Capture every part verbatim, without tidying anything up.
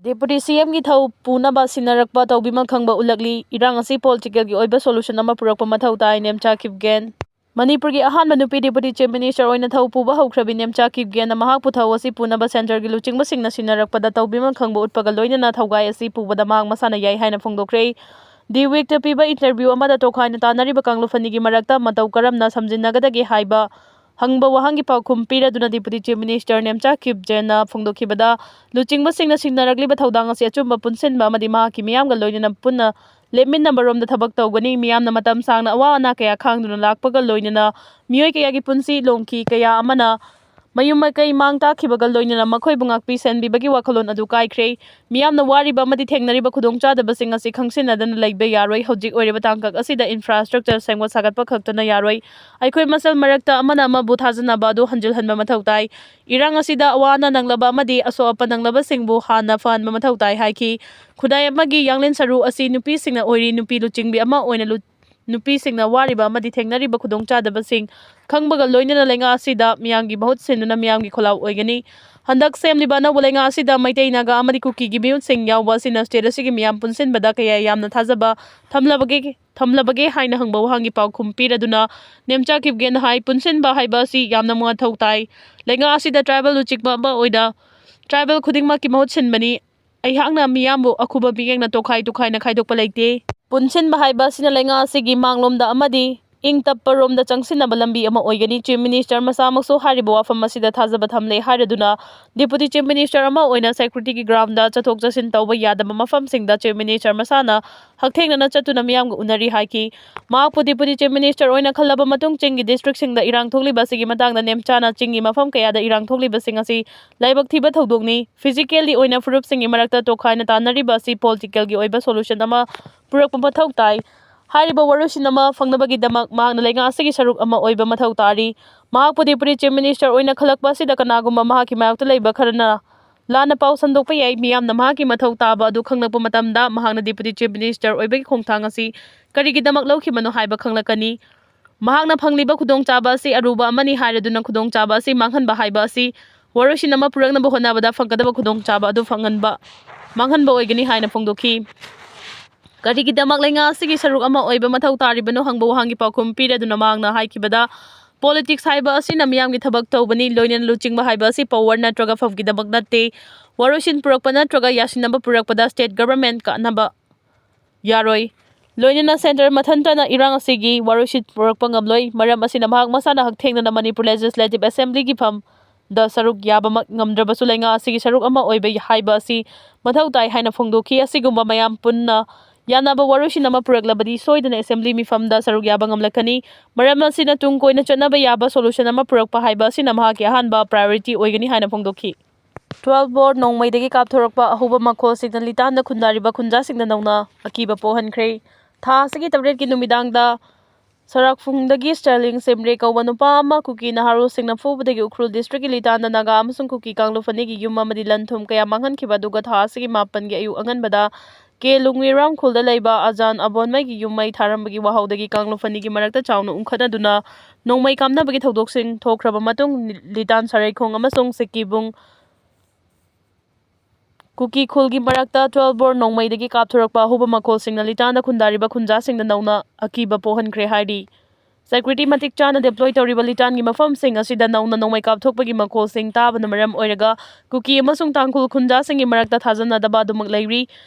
Deputy C M ꯒꯤ ꯊꯧ ꯄꯨꯅꯕ ꯁꯤꯟꯅꯔꯛꯄ ꯇꯧꯕꯤꯃꯜ ꯈꯪꯕ ꯎꯠꯂꯛꯂꯤ꯫ ꯏꯔꯥꯡ ꯑꯁꯤ political ꯒꯤ ꯑꯣꯏꯕ solution ꯑꯃ ꯄꯨꯔꯛꯄ ꯃꯊꯧ ꯇꯥꯏ, ꯅꯦꯝꯆꯥ ꯀꯤꯞꯒꯦꯟ꯫ ꯃꯅꯤꯄꯨꯔꯒꯤ ꯑꯍꯥꯟꯕ ꯅꯨꯄꯤ Deputy Chief Minister ꯑꯣꯏꯅ ꯊꯧ ꯄꯨꯕ ꯍꯧꯈ꯭ꯔꯕꯤ ꯅꯦꯝꯆꯥ ꯀꯤꯞꯒꯦꯟꯅ ꯃꯍꯥꯛꯄꯨ ꯊꯧ ꯑꯁꯤ ꯄꯨꯅꯕ centre ꯒꯤ ꯂꯨꯆꯤꯡꯕꯁꯤꯡꯅ ꯁꯤꯟꯅꯔꯛꯄꯗ ꯇꯧꯕꯤꯃꯜ ꯈꯪꯕ ꯎꯠꯄꯒ ꯂꯣꯏꯅꯅ ꯊꯧꯒꯥꯏ ꯑꯁꯤ ꯄꯨꯕꯗ ꯃꯍꯥꯛ ꯃꯁꯥꯅ ꯌꯥꯏ ꯍꯥꯏꯅ ꯐꯣꯡꯗꯣꯛꯈ꯭ꯔꯦ꯫ The Week ꯇ ꯄꯤꯕ interview ꯑꯃꯗ ꯇꯣꯈꯥꯏꯅ ꯇꯥꯅꯔꯤꯕ ꯀꯥꯡꯂꯨꯞ ꯑꯅꯤꯒꯤ ꯃꯔꯛꯇ ꯃꯇꯧ ꯀꯔꯝꯅ ꯁꯝꯖꯤꯟꯅꯒꯗꯒꯦ ꯍꯥꯏꯕ ꯍꯪꯕ ꯋꯥꯍꯪꯒꯤ ꯄꯥꯎꯈꯨꯝ ꯄꯤꯔꯗꯨꯅ Deputy Chief Minister ꯅꯦꯝꯆꯥ ꯀꯤꯞꯒꯦꯟꯅ ꯐꯣꯡꯗꯣꯛꯈꯤꯕꯗ, ꯂꯨꯆꯤꯡꯕꯁꯤꯡꯅ ꯁꯤꯡꯅꯔꯛꯂꯤꯕ ꯊꯧꯗꯥꯡ ꯑꯁꯤ ꯑꯆꯨꯝꯕ ꯄꯨꯟꯁꯤꯟꯕ ꯑꯃꯗꯤ ꯃꯍꯥꯛꯀꯤ ꯃꯤꯌꯥꯝꯒ ꯂꯣꯏꯅꯅ ꯄꯨꯟꯅ ꯂꯦꯞꯃꯤꯟꯅꯕꯔꯣꯝꯗ ꯊꯕꯛ ꯇꯧꯒꯅꯤ꯫ ꯃꯤꯌꯥꯝꯅ ꯃꯇꯝ ꯁꯥꯡꯅ ꯑꯋꯥ ꯑꯅꯥ ꯀꯌꯥ ꯈꯥꯡꯗꯨꯅ ꯂꯥꯛꯄꯒ ꯂꯣꯏꯅꯅ ꯃꯤꯑꯣꯏ ꯀꯌꯥꯒꯤ ꯄꯨꯟꯁꯤ ꯂꯣꯡꯈꯤ꯫ ꯀꯌꯥ ꯑꯃꯅ ꯃꯌꯨꯝ ꯃꯀꯩ ꯃꯥꯡ ꯇꯥꯛꯈꯤꯕꯒ ꯂꯣꯏꯅꯅ ꯃꯈꯣꯏꯕꯨ ꯉꯥꯛꯄꯤ ꯁꯦꯟꯕꯤꯕꯒꯤ ꯋꯥꯈꯜꯂꯣꯟ ꯑꯗꯨ ꯀꯥꯏꯈ꯭ꯔꯦ꯫ ꯃꯤꯌꯥꯝꯅ ꯋꯥꯔꯤꯕ ꯑꯃꯗꯤ ꯊꯦꯡꯅꯔꯤꯕ ꯈꯨꯗꯣꯡꯆꯥꯗꯕꯁꯤꯡ ꯑꯁꯤ ꯈꯪꯁꯤꯟꯅꯗꯅ ꯂꯩꯕ ꯌꯥꯔꯣꯏ꯫ ꯍꯧꯖꯤꯛ ꯑꯣꯏꯔꯤꯕ ꯇꯥꯡꯀꯛ ꯑꯁꯤꯗ infrastructure ꯁꯦꯝꯒꯠ ꯁꯥꯒꯠꯄ ꯈꯛꯇꯅ ꯌꯥꯔꯣꯏ꯫ ꯑꯩꯈꯣꯏ ꯃꯁꯦꯜ ꯃꯔꯛꯇ ꯑꯃꯅ ꯑꯃꯕꯨ ꯊꯥꯖꯅꯕ ꯑꯗꯨ ꯍꯟꯖꯤꯜꯍꯟꯕ ꯃꯊꯧ ꯇꯥꯏ꯫ ꯏꯔꯥꯡ ꯑꯁꯤꯗ ꯑꯋꯥ ꯑꯅꯥ ꯅꯪꯂꯕ ꯑꯃꯗꯤ ꯑꯁꯣꯛ ꯑꯄꯟ ꯅꯪꯂꯕꯁꯤꯡꯕꯨ ꯍꯥꯟꯅ ꯐꯍꯟꯕ ꯃꯊꯧ ꯇꯥꯏ ꯍꯥꯏꯈꯤ꯫ ꯈꯨꯟꯅꯥꯏ ꯑꯃꯒꯤ ꯌꯥꯡꯂꯦꯟ ꯁꯔꯨ ꯑꯁꯤ ꯅꯨꯄꯤꯁꯤꯡꯅ ꯑꯣꯏꯔꯤ꯫ ꯅꯨꯄꯤ ꯂꯨꯆꯤꯡꯕꯤ ꯑꯃ ꯑꯣꯏꯅ ꯂꯨ-, ꯅꯨꯄꯤꯁꯤꯡꯅ ꯋꯥꯔꯤꯕ ꯑꯃꯗꯤ ꯊꯦꯡꯅꯔꯤꯕ ꯈꯨꯗꯣꯡꯆꯥꯗꯕꯁꯤꯡ ꯈꯪꯕꯒ ꯂꯣꯏꯅꯅ ꯂꯩꯉꯥꯛ ꯑꯁꯤꯗ ꯃꯤꯌꯥꯝꯒꯤ ꯃꯍꯨꯠ ꯁꯤꯟꯗꯨꯅ ꯃꯤꯌꯥꯝꯒꯤ ꯈꯣꯜꯂꯥꯎ ꯑꯣꯏꯒꯅꯤ꯫ ꯍꯟꯗꯛ ꯁꯦꯝꯂꯤꯕ ꯑꯅꯧꯕ ꯂꯩꯉꯥꯛ ꯑꯁꯤꯗ ꯃꯩꯇꯩ, ꯅꯥꯒꯥ ꯑꯃꯗꯤ ꯀꯨꯀꯤꯒꯤ ꯃꯤꯍꯨꯠꯁꯤꯡ ꯌꯥꯎꯕ ꯑꯁꯤꯅ state ꯑꯁꯤꯒꯤ ꯃꯤꯌꯥꯝ ꯄꯨꯟꯁꯤꯟꯕꯗ ꯀꯌꯥ ꯌꯥꯝꯅ ꯊꯥꯖꯕ ꯊꯝꯂꯕꯒꯦ, ꯊꯝꯂꯕꯒꯦ ꯍꯥꯏꯅ ꯍꯪꯕ ꯋꯥꯍꯪꯒꯤ ꯄꯥꯎꯈꯨꯝ ꯄꯤꯔꯗꯨꯅ ꯅꯦꯝꯆꯥ ꯀꯤꯞꯒꯦꯟ ꯍꯥꯏ, ꯄꯨꯟꯁꯤꯟꯕ ꯍꯥꯏꯕ ꯑꯁꯤ ꯌꯥꯝꯅ ꯃꯊꯧ ꯇꯥꯏ꯫ ꯂꯩꯉꯥꯛ ꯑꯁꯤꯗ tribal ꯂꯨꯆꯤꯡꯕ ꯑꯃ ꯑꯣꯏꯅ tribal ꯈꯨꯗꯤꯡꯃꯛꯀꯤ ꯃꯍꯨꯠ ꯁꯤꯟꯕꯅꯤ꯫ ꯑꯩꯍꯥꯛꯅ ꯃꯤꯌꯥꯝꯕꯨ ꯑꯈꯨꯕ ꯃꯤꯠꯌꯦꯡꯅ ꯇꯣꯈꯥꯏ ꯇꯣꯈꯥꯏꯅ ꯈꯥꯏꯗꯣꯛꯄ ꯂꯩꯇꯦ꯫ ꯄꯨꯟꯁꯤꯟꯕ ꯍꯥꯏꯕ ꯑꯁꯤꯅ ꯂꯩꯉꯥꯛ ꯑꯁꯤꯒꯤ ꯃꯥꯡꯂꯣꯝꯗ ꯑꯃꯗꯤ ꯏꯪ ꯇꯞꯄ ꯔꯣꯝꯗ ꯆꯪꯁꯤꯟꯅꯕ ꯂꯝꯕꯤ ꯑꯃ ꯑꯣꯏꯒꯅꯤ꯫ Chief Minister ꯃꯁꯥꯃꯛꯁꯨ ꯍꯥꯏꯔꯤꯕ ꯋꯥꯐꯝ ꯑꯁꯤꯗ ꯊꯥꯖꯕ ꯊꯝꯂꯦ ꯍꯥꯏꯔꯗꯨꯅ Deputy Chief Minister ꯑꯃ ꯑꯣꯏꯅ security ꯒꯤ ground ꯗ ꯆꯠꯊꯣꯛ ꯆꯠꯁꯤꯟ ꯇꯧꯕ ꯌꯥꯗꯕ ꯃꯐꯝꯁꯤꯡꯗ Chief Minister ꯃꯁꯥꯅ ꯍꯛꯊꯦꯡꯅꯅ ꯆꯠꯇꯨꯅ ꯃꯤꯌꯥꯝꯒ ꯎꯅꯔꯤ ꯍꯥꯏꯈꯤ꯫ ꯃꯍꯥꯛꯄꯨ Deputy Chief Minister ꯑꯣꯏꯅ ꯈꯜꯂꯕ ꯃꯇꯨꯡ ꯆꯤꯡꯒꯤ district ꯁꯤꯡꯗ ꯏꯔꯥꯡ ꯊꯣꯛꯂꯤꯕ ꯑꯁꯤꯒꯤ ꯃꯇꯥꯡꯗ ꯅꯦꯝꯆꯥꯅ ꯆꯤꯡꯒꯤ ꯃꯐꯝ ꯀꯌꯥꯗ ꯏꯔꯥꯡ ꯊꯣꯛꯂꯤꯕꯁꯤꯡ ꯑꯁꯤ ꯂꯥꯏꯕꯛ ꯊꯤꯕ ꯊꯧꯗꯣꯛꯅꯤ꯫ Physically ꯑꯣꯏꯅ ꯐꯨꯔꯨꯞꯁꯤꯡꯒꯤ ꯃꯔꯛꯇ ꯇꯣꯈꯥꯏꯅ ꯇꯥꯅꯔꯤꯕ ꯑꯁꯤ political ꯒꯤ ꯑꯣꯏꯕ solution ꯑꯃ ꯄꯨꯔꯛꯄ ꯃꯊꯧ ꯇꯥꯏ꯫ ꯍꯥꯏꯔꯤꯕ ꯋꯥꯔꯣꯏꯁꯤꯟ ꯑꯃ ꯐꯪꯅꯕꯒꯤꯗꯃꯛ ꯃꯍꯥꯛꯅ ꯂꯩꯉꯥꯛ ꯑꯁꯤꯒꯤ ꯁꯔꯨꯛ ꯑꯃ ꯑꯣꯏꯕ ꯃꯊꯧ ꯇꯥꯔꯤ꯫ ꯃꯍꯥꯛꯄꯨ Deputy Chief Minister ꯑꯣꯏꯅ ꯈꯜꯂꯛꯄ ꯑꯁꯤꯗ ꯀꯅꯥꯒꯨꯝꯕ ꯃꯍꯥꯛꯀꯤ ꯃꯥꯌꯣꯛꯇ ꯂꯩꯕ ꯈꯔꯅ ꯂꯥꯟꯅ ꯄꯥꯎ ꯁꯟꯗꯣꯛꯄ ꯌꯥꯏ꯫ ꯃꯤꯌꯥꯝꯅ ꯃꯍꯥꯛꯀꯤ ꯃꯊꯧ ꯇꯥꯕ ꯑꯗꯨ ꯈꯪꯂꯛꯄ ꯃꯇꯝꯗ ꯃꯍꯥꯛꯅ Deputy Chief Minister ꯑꯣꯏꯕꯒꯤ ꯈꯣꯡꯊꯥꯡ ꯑꯁꯤ ꯀꯔꯤꯒꯤꯗꯃꯛ ꯂꯧꯈꯤꯕꯅꯣ ꯍꯥꯏꯕ ꯈꯪꯂꯛꯀꯅꯤ꯫ ꯃꯍꯥꯛꯅ ꯐꯪꯂꯤꯕ ꯈꯨꯗꯣꯡꯆꯥꯕ ꯑꯁꯤ ꯑꯔꯨꯕ ꯑꯃꯅꯤ ꯍꯥꯏꯔꯗꯨꯅ ꯈꯨꯗꯣꯡꯆꯥꯕ ꯑꯁꯤ ꯃꯥꯡꯍꯟꯕ ꯍꯥꯏꯕ ꯑꯁꯤ ꯋꯥꯔꯣꯏꯁꯤꯟ ꯑꯃ ꯄꯨꯔꯛꯅꯕ ꯍꯣꯠꯅꯕꯗ ꯐꯪꯒꯗꯕ ꯈꯨꯗꯣꯡꯆꯥꯕ ꯑꯗꯨ ꯐꯪꯍꯟꯕ ꯃꯥꯡꯍꯟꯕ ꯑꯣꯏꯒꯅꯤ ꯍꯥꯏꯅ ꯐꯣꯡꯗꯣꯛꯈꯤ꯫ ꯀꯔꯤꯒꯤꯗꯃꯛ ꯂꯩꯉꯥꯛ ꯑꯁꯤꯒꯤ ꯁꯔꯨꯛ ꯑꯃ ꯑꯣꯏꯕ ꯃꯊꯧ ꯇꯥꯔꯤꯕꯅꯣ ꯍꯪꯕ ꯋꯥꯍꯪꯒꯤ ꯄꯥꯎꯈꯨꯝ ꯄꯤꯔꯗꯨꯅ ꯃꯍꯥꯛꯅ ꯍꯥꯏꯈꯤꯕꯗ, "ꯄꯣꯂꯤꯇꯤꯛꯁ ꯍꯥꯏꯕ ꯑꯁꯤꯅ ꯃꯤꯌꯥꯝꯒꯤ ꯊꯕꯛ ꯇꯧꯕꯅꯤ, ꯂꯣꯏꯅꯅ ꯂꯨꯆꯤꯡꯕ ꯍꯥꯏꯕ ꯑꯁꯤ ꯄꯋꯥꯔ ꯅꯠꯇ꯭ꯔꯒ ꯐꯝꯒꯤꯗꯃꯛ ꯅꯠꯇꯦ꯫ ꯋꯥꯔꯣꯏꯁꯤꯟ ꯄꯨꯔꯛꯄ ꯅꯠꯇ꯭ꯔꯒ ꯌꯥꯁꯤꯟꯅꯕ ꯄꯨꯔꯛꯄꯗ ꯁ꯭ꯇꯦꯠ ꯒꯚꯔꯟꯃꯦꯟꯠ ꯀꯥꯟꯅꯕ ꯌꯥꯔꯣꯏ꯫ ꯂꯣꯏꯅꯅ ꯁꯦꯟꯇꯔ ꯃꯊꯟꯇꯅ ꯏꯔꯥꯡ ꯑꯁꯤꯒꯤ ꯋꯥꯔꯣꯏꯁꯤꯟ ꯄꯨꯔꯛꯄ ꯉꯝꯂꯣꯏ꯫ ꯃꯔꯝ ꯑꯁꯤꯅ ꯃꯍꯥꯛ ꯃꯁꯥꯅ ꯍꯛꯊꯦꯡꯅꯅ ꯃꯅꯤꯄꯨꯔ ꯂꯦꯖꯤꯁꯂꯦꯇꯤꯚ ꯑꯦꯁꯦꯝꯕ꯭ꯂꯤꯒꯤ ꯐꯝꯗ ꯁꯔꯨꯛ ꯌꯥꯕꯃꯛ ꯉꯝꯗ꯭ꯔꯕꯁꯨ, ꯂꯩꯉꯥꯛ ꯑꯁꯤꯒꯤ ꯁꯔꯨꯛ ꯑꯃ ꯑꯣꯏꯕ ꯍꯥꯏꯕ ꯑꯁꯤ ꯃꯊꯧ ꯇꯥꯏ ꯍꯥꯏꯅ ꯐꯣꯡꯗꯣꯛꯈꯤ꯫ ꯑꯁꯤꯒꯨꯝꯕ ꯃꯌꯥꯝ ꯄꯨꯟꯅ ꯌꯥꯅꯕ ꯋꯥꯔꯣꯏꯁꯤꯟ ꯑꯃ ꯄꯨꯔꯛꯂꯕꯗꯤ ꯁꯣꯏꯗꯅ ꯑꯦꯁꯦꯝꯕ꯭ꯂꯤ ꯃꯤꯐꯝꯗ ꯁꯔꯨꯛ ꯌꯥꯕ ꯉꯝꯂꯛꯀꯅꯤ꯫ ꯃꯔꯝ ꯑꯁꯤꯅ ꯇꯨꯡ ꯀꯣꯏꯅ ꯆꯠꯅꯕ ꯌꯥꯕ ꯁꯣꯂꯨꯁꯟ ꯑꯃ ꯄꯨꯔꯛꯄ ꯍꯥꯏꯕ ꯑꯁꯤꯅ ꯃꯍꯥꯛꯀꯤ ꯑꯍꯥꯟꯕ ꯄ꯭ꯔꯥꯏꯌꯣꯔꯤꯇꯤ ꯑꯣꯏꯒꯅꯤ ꯍꯥꯏꯅ ꯐꯣꯡꯗꯣꯛꯈꯤ꯫ ꯇ꯭ꯋꯦꯜꯐ ꯕꯣꯔ ꯅꯣꯡꯃꯩꯗꯒꯤ ꯀꯥꯞꯊꯣꯔꯛꯄ ꯑꯍꯧꯕ ꯃꯈꯣꯜꯁꯤꯡꯅ ꯂꯤꯇꯥꯟꯗ ꯈꯨꯟꯗꯥꯔꯤꯕ ꯈꯨꯟꯖꯥꯁꯤꯡꯗ ꯅꯧꯅ ꯑꯀꯤꯕ ꯄꯣꯛꯍꯟꯈ꯭ꯔꯦ꯫ ꯊꯥ ꯑꯁꯤꯒꯤ ꯇꯔꯦꯠꯀꯤ ꯅꯨꯃꯤꯗꯥꯡꯗ ꯁꯔꯥꯛꯐꯨꯡꯗꯒꯤ ꯁ꯭ꯇꯦꯔꯂꯤꯡ ꯁꯦꯝꯔꯦ ꯀꯧꯕ ꯅꯨꯄꯥ ꯑꯃ ꯀꯨꯀꯤ ꯅꯍꯥꯔꯣꯜꯁꯤꯡꯅ ꯐꯨꯕꯗꯒꯤ ꯎꯈ꯭ꯔꯨꯜ ꯗꯤꯁꯇ꯭ꯔꯤꯛꯀꯤ ꯂꯤꯇꯥꯟꯗ ꯅꯥꯒꯥ ꯑꯃꯁꯨꯡ ꯀꯨꯀꯤ ꯀꯥꯡꯂꯨꯞ ꯑꯅꯤꯒꯤ ꯌꯨꯝ ꯑꯃꯗꯤ ꯂꯟ ꯊꯨꯝ ꯀꯌꯥ ꯃꯥꯡꯍꯟꯈꯤꯕ ꯑꯗꯨꯒ ꯊꯥ ꯑꯁꯤꯒꯤ ꯃꯥꯄꯟꯒꯤ ꯑꯌꯨꯛ ꯑꯉꯟꯕꯗ ꯀꯦ ꯂꯨꯡꯋꯤꯔꯥꯝ ꯈꯨꯜꯗ ꯂꯩꯕ ꯑꯖꯥꯟ ꯑꯕꯣꯟꯃꯩꯒꯤ ꯌꯨꯝ ꯃꯩ ꯊꯥꯔꯝꯕꯒꯤ ꯋꯥꯍꯧꯗꯒꯤ ꯀꯥꯡꯂꯨꯞ ꯑꯅꯤꯒꯤ ꯃꯔꯛꯇ ꯆꯥꯎꯅ ꯎꯪꯈꯠꯅꯗꯨꯅ ꯅꯣꯡꯃꯩ ꯀꯥꯞꯅꯕꯒꯤ ꯊꯧꯗꯣꯛꯁꯤꯡ ꯊꯣꯛꯈ꯭ꯔꯕ ꯃꯇꯨꯡ, ꯂꯤꯇꯥꯟ ꯁꯔꯩꯈꯣꯡ ꯑꯃꯁꯨꯡ ꯁꯤꯀꯤꯕꯨꯡ ꯀꯨꯀꯤ ꯈꯨꯜꯒꯤ ꯃꯔꯛꯇ ꯇ꯭ꯋꯦꯜꯐ ꯕꯣꯔ ꯅꯣꯡꯃꯩꯗꯒꯤ ꯀꯥꯞꯊꯣꯔꯛꯄ ꯑꯍꯧꯕ ꯃꯈꯣꯜꯁꯤꯡꯅ ꯂꯤꯇꯥꯟꯗ ꯈꯨꯟꯗꯥꯔꯤꯕ ꯈꯨꯟꯖꯥꯁꯤꯡꯗ ꯅꯧꯅ ꯑꯀꯤꯕ ꯄꯣꯛꯍꯟꯈ꯭ꯔꯦ ꯍꯥꯏꯔꯤ꯫ ꯁꯦꯀ꯭ꯌꯨꯔꯤꯇꯤ ꯃꯇꯤꯛ ꯆꯥꯅ ꯗꯤꯄ꯭ꯂꯣꯏ ꯇꯧꯔꯤꯕ ꯂꯤꯇꯥꯟꯒꯤ ꯃꯐꯝꯁꯤꯡ ꯑꯁꯤꯗ ꯅꯧꯅ ꯅꯣꯡꯃꯩ ꯀꯥꯞꯊꯣꯛꯄꯒꯤ ꯃꯈꯣꯜꯁꯤꯡ ꯇꯥꯕꯅ ꯃꯔꯝ ꯑꯣꯏꯔꯒ ꯀꯨꯀꯤ ꯑꯃꯁꯨꯡ ꯇꯥꯡꯈꯨꯜ ꯈꯨꯟꯖꯥꯁꯤꯡꯒꯤ ꯃꯔꯛꯇ ꯊꯥꯖꯅꯗꯕ ꯑꯗꯨꯃꯛ ꯂꯩꯔꯤ꯫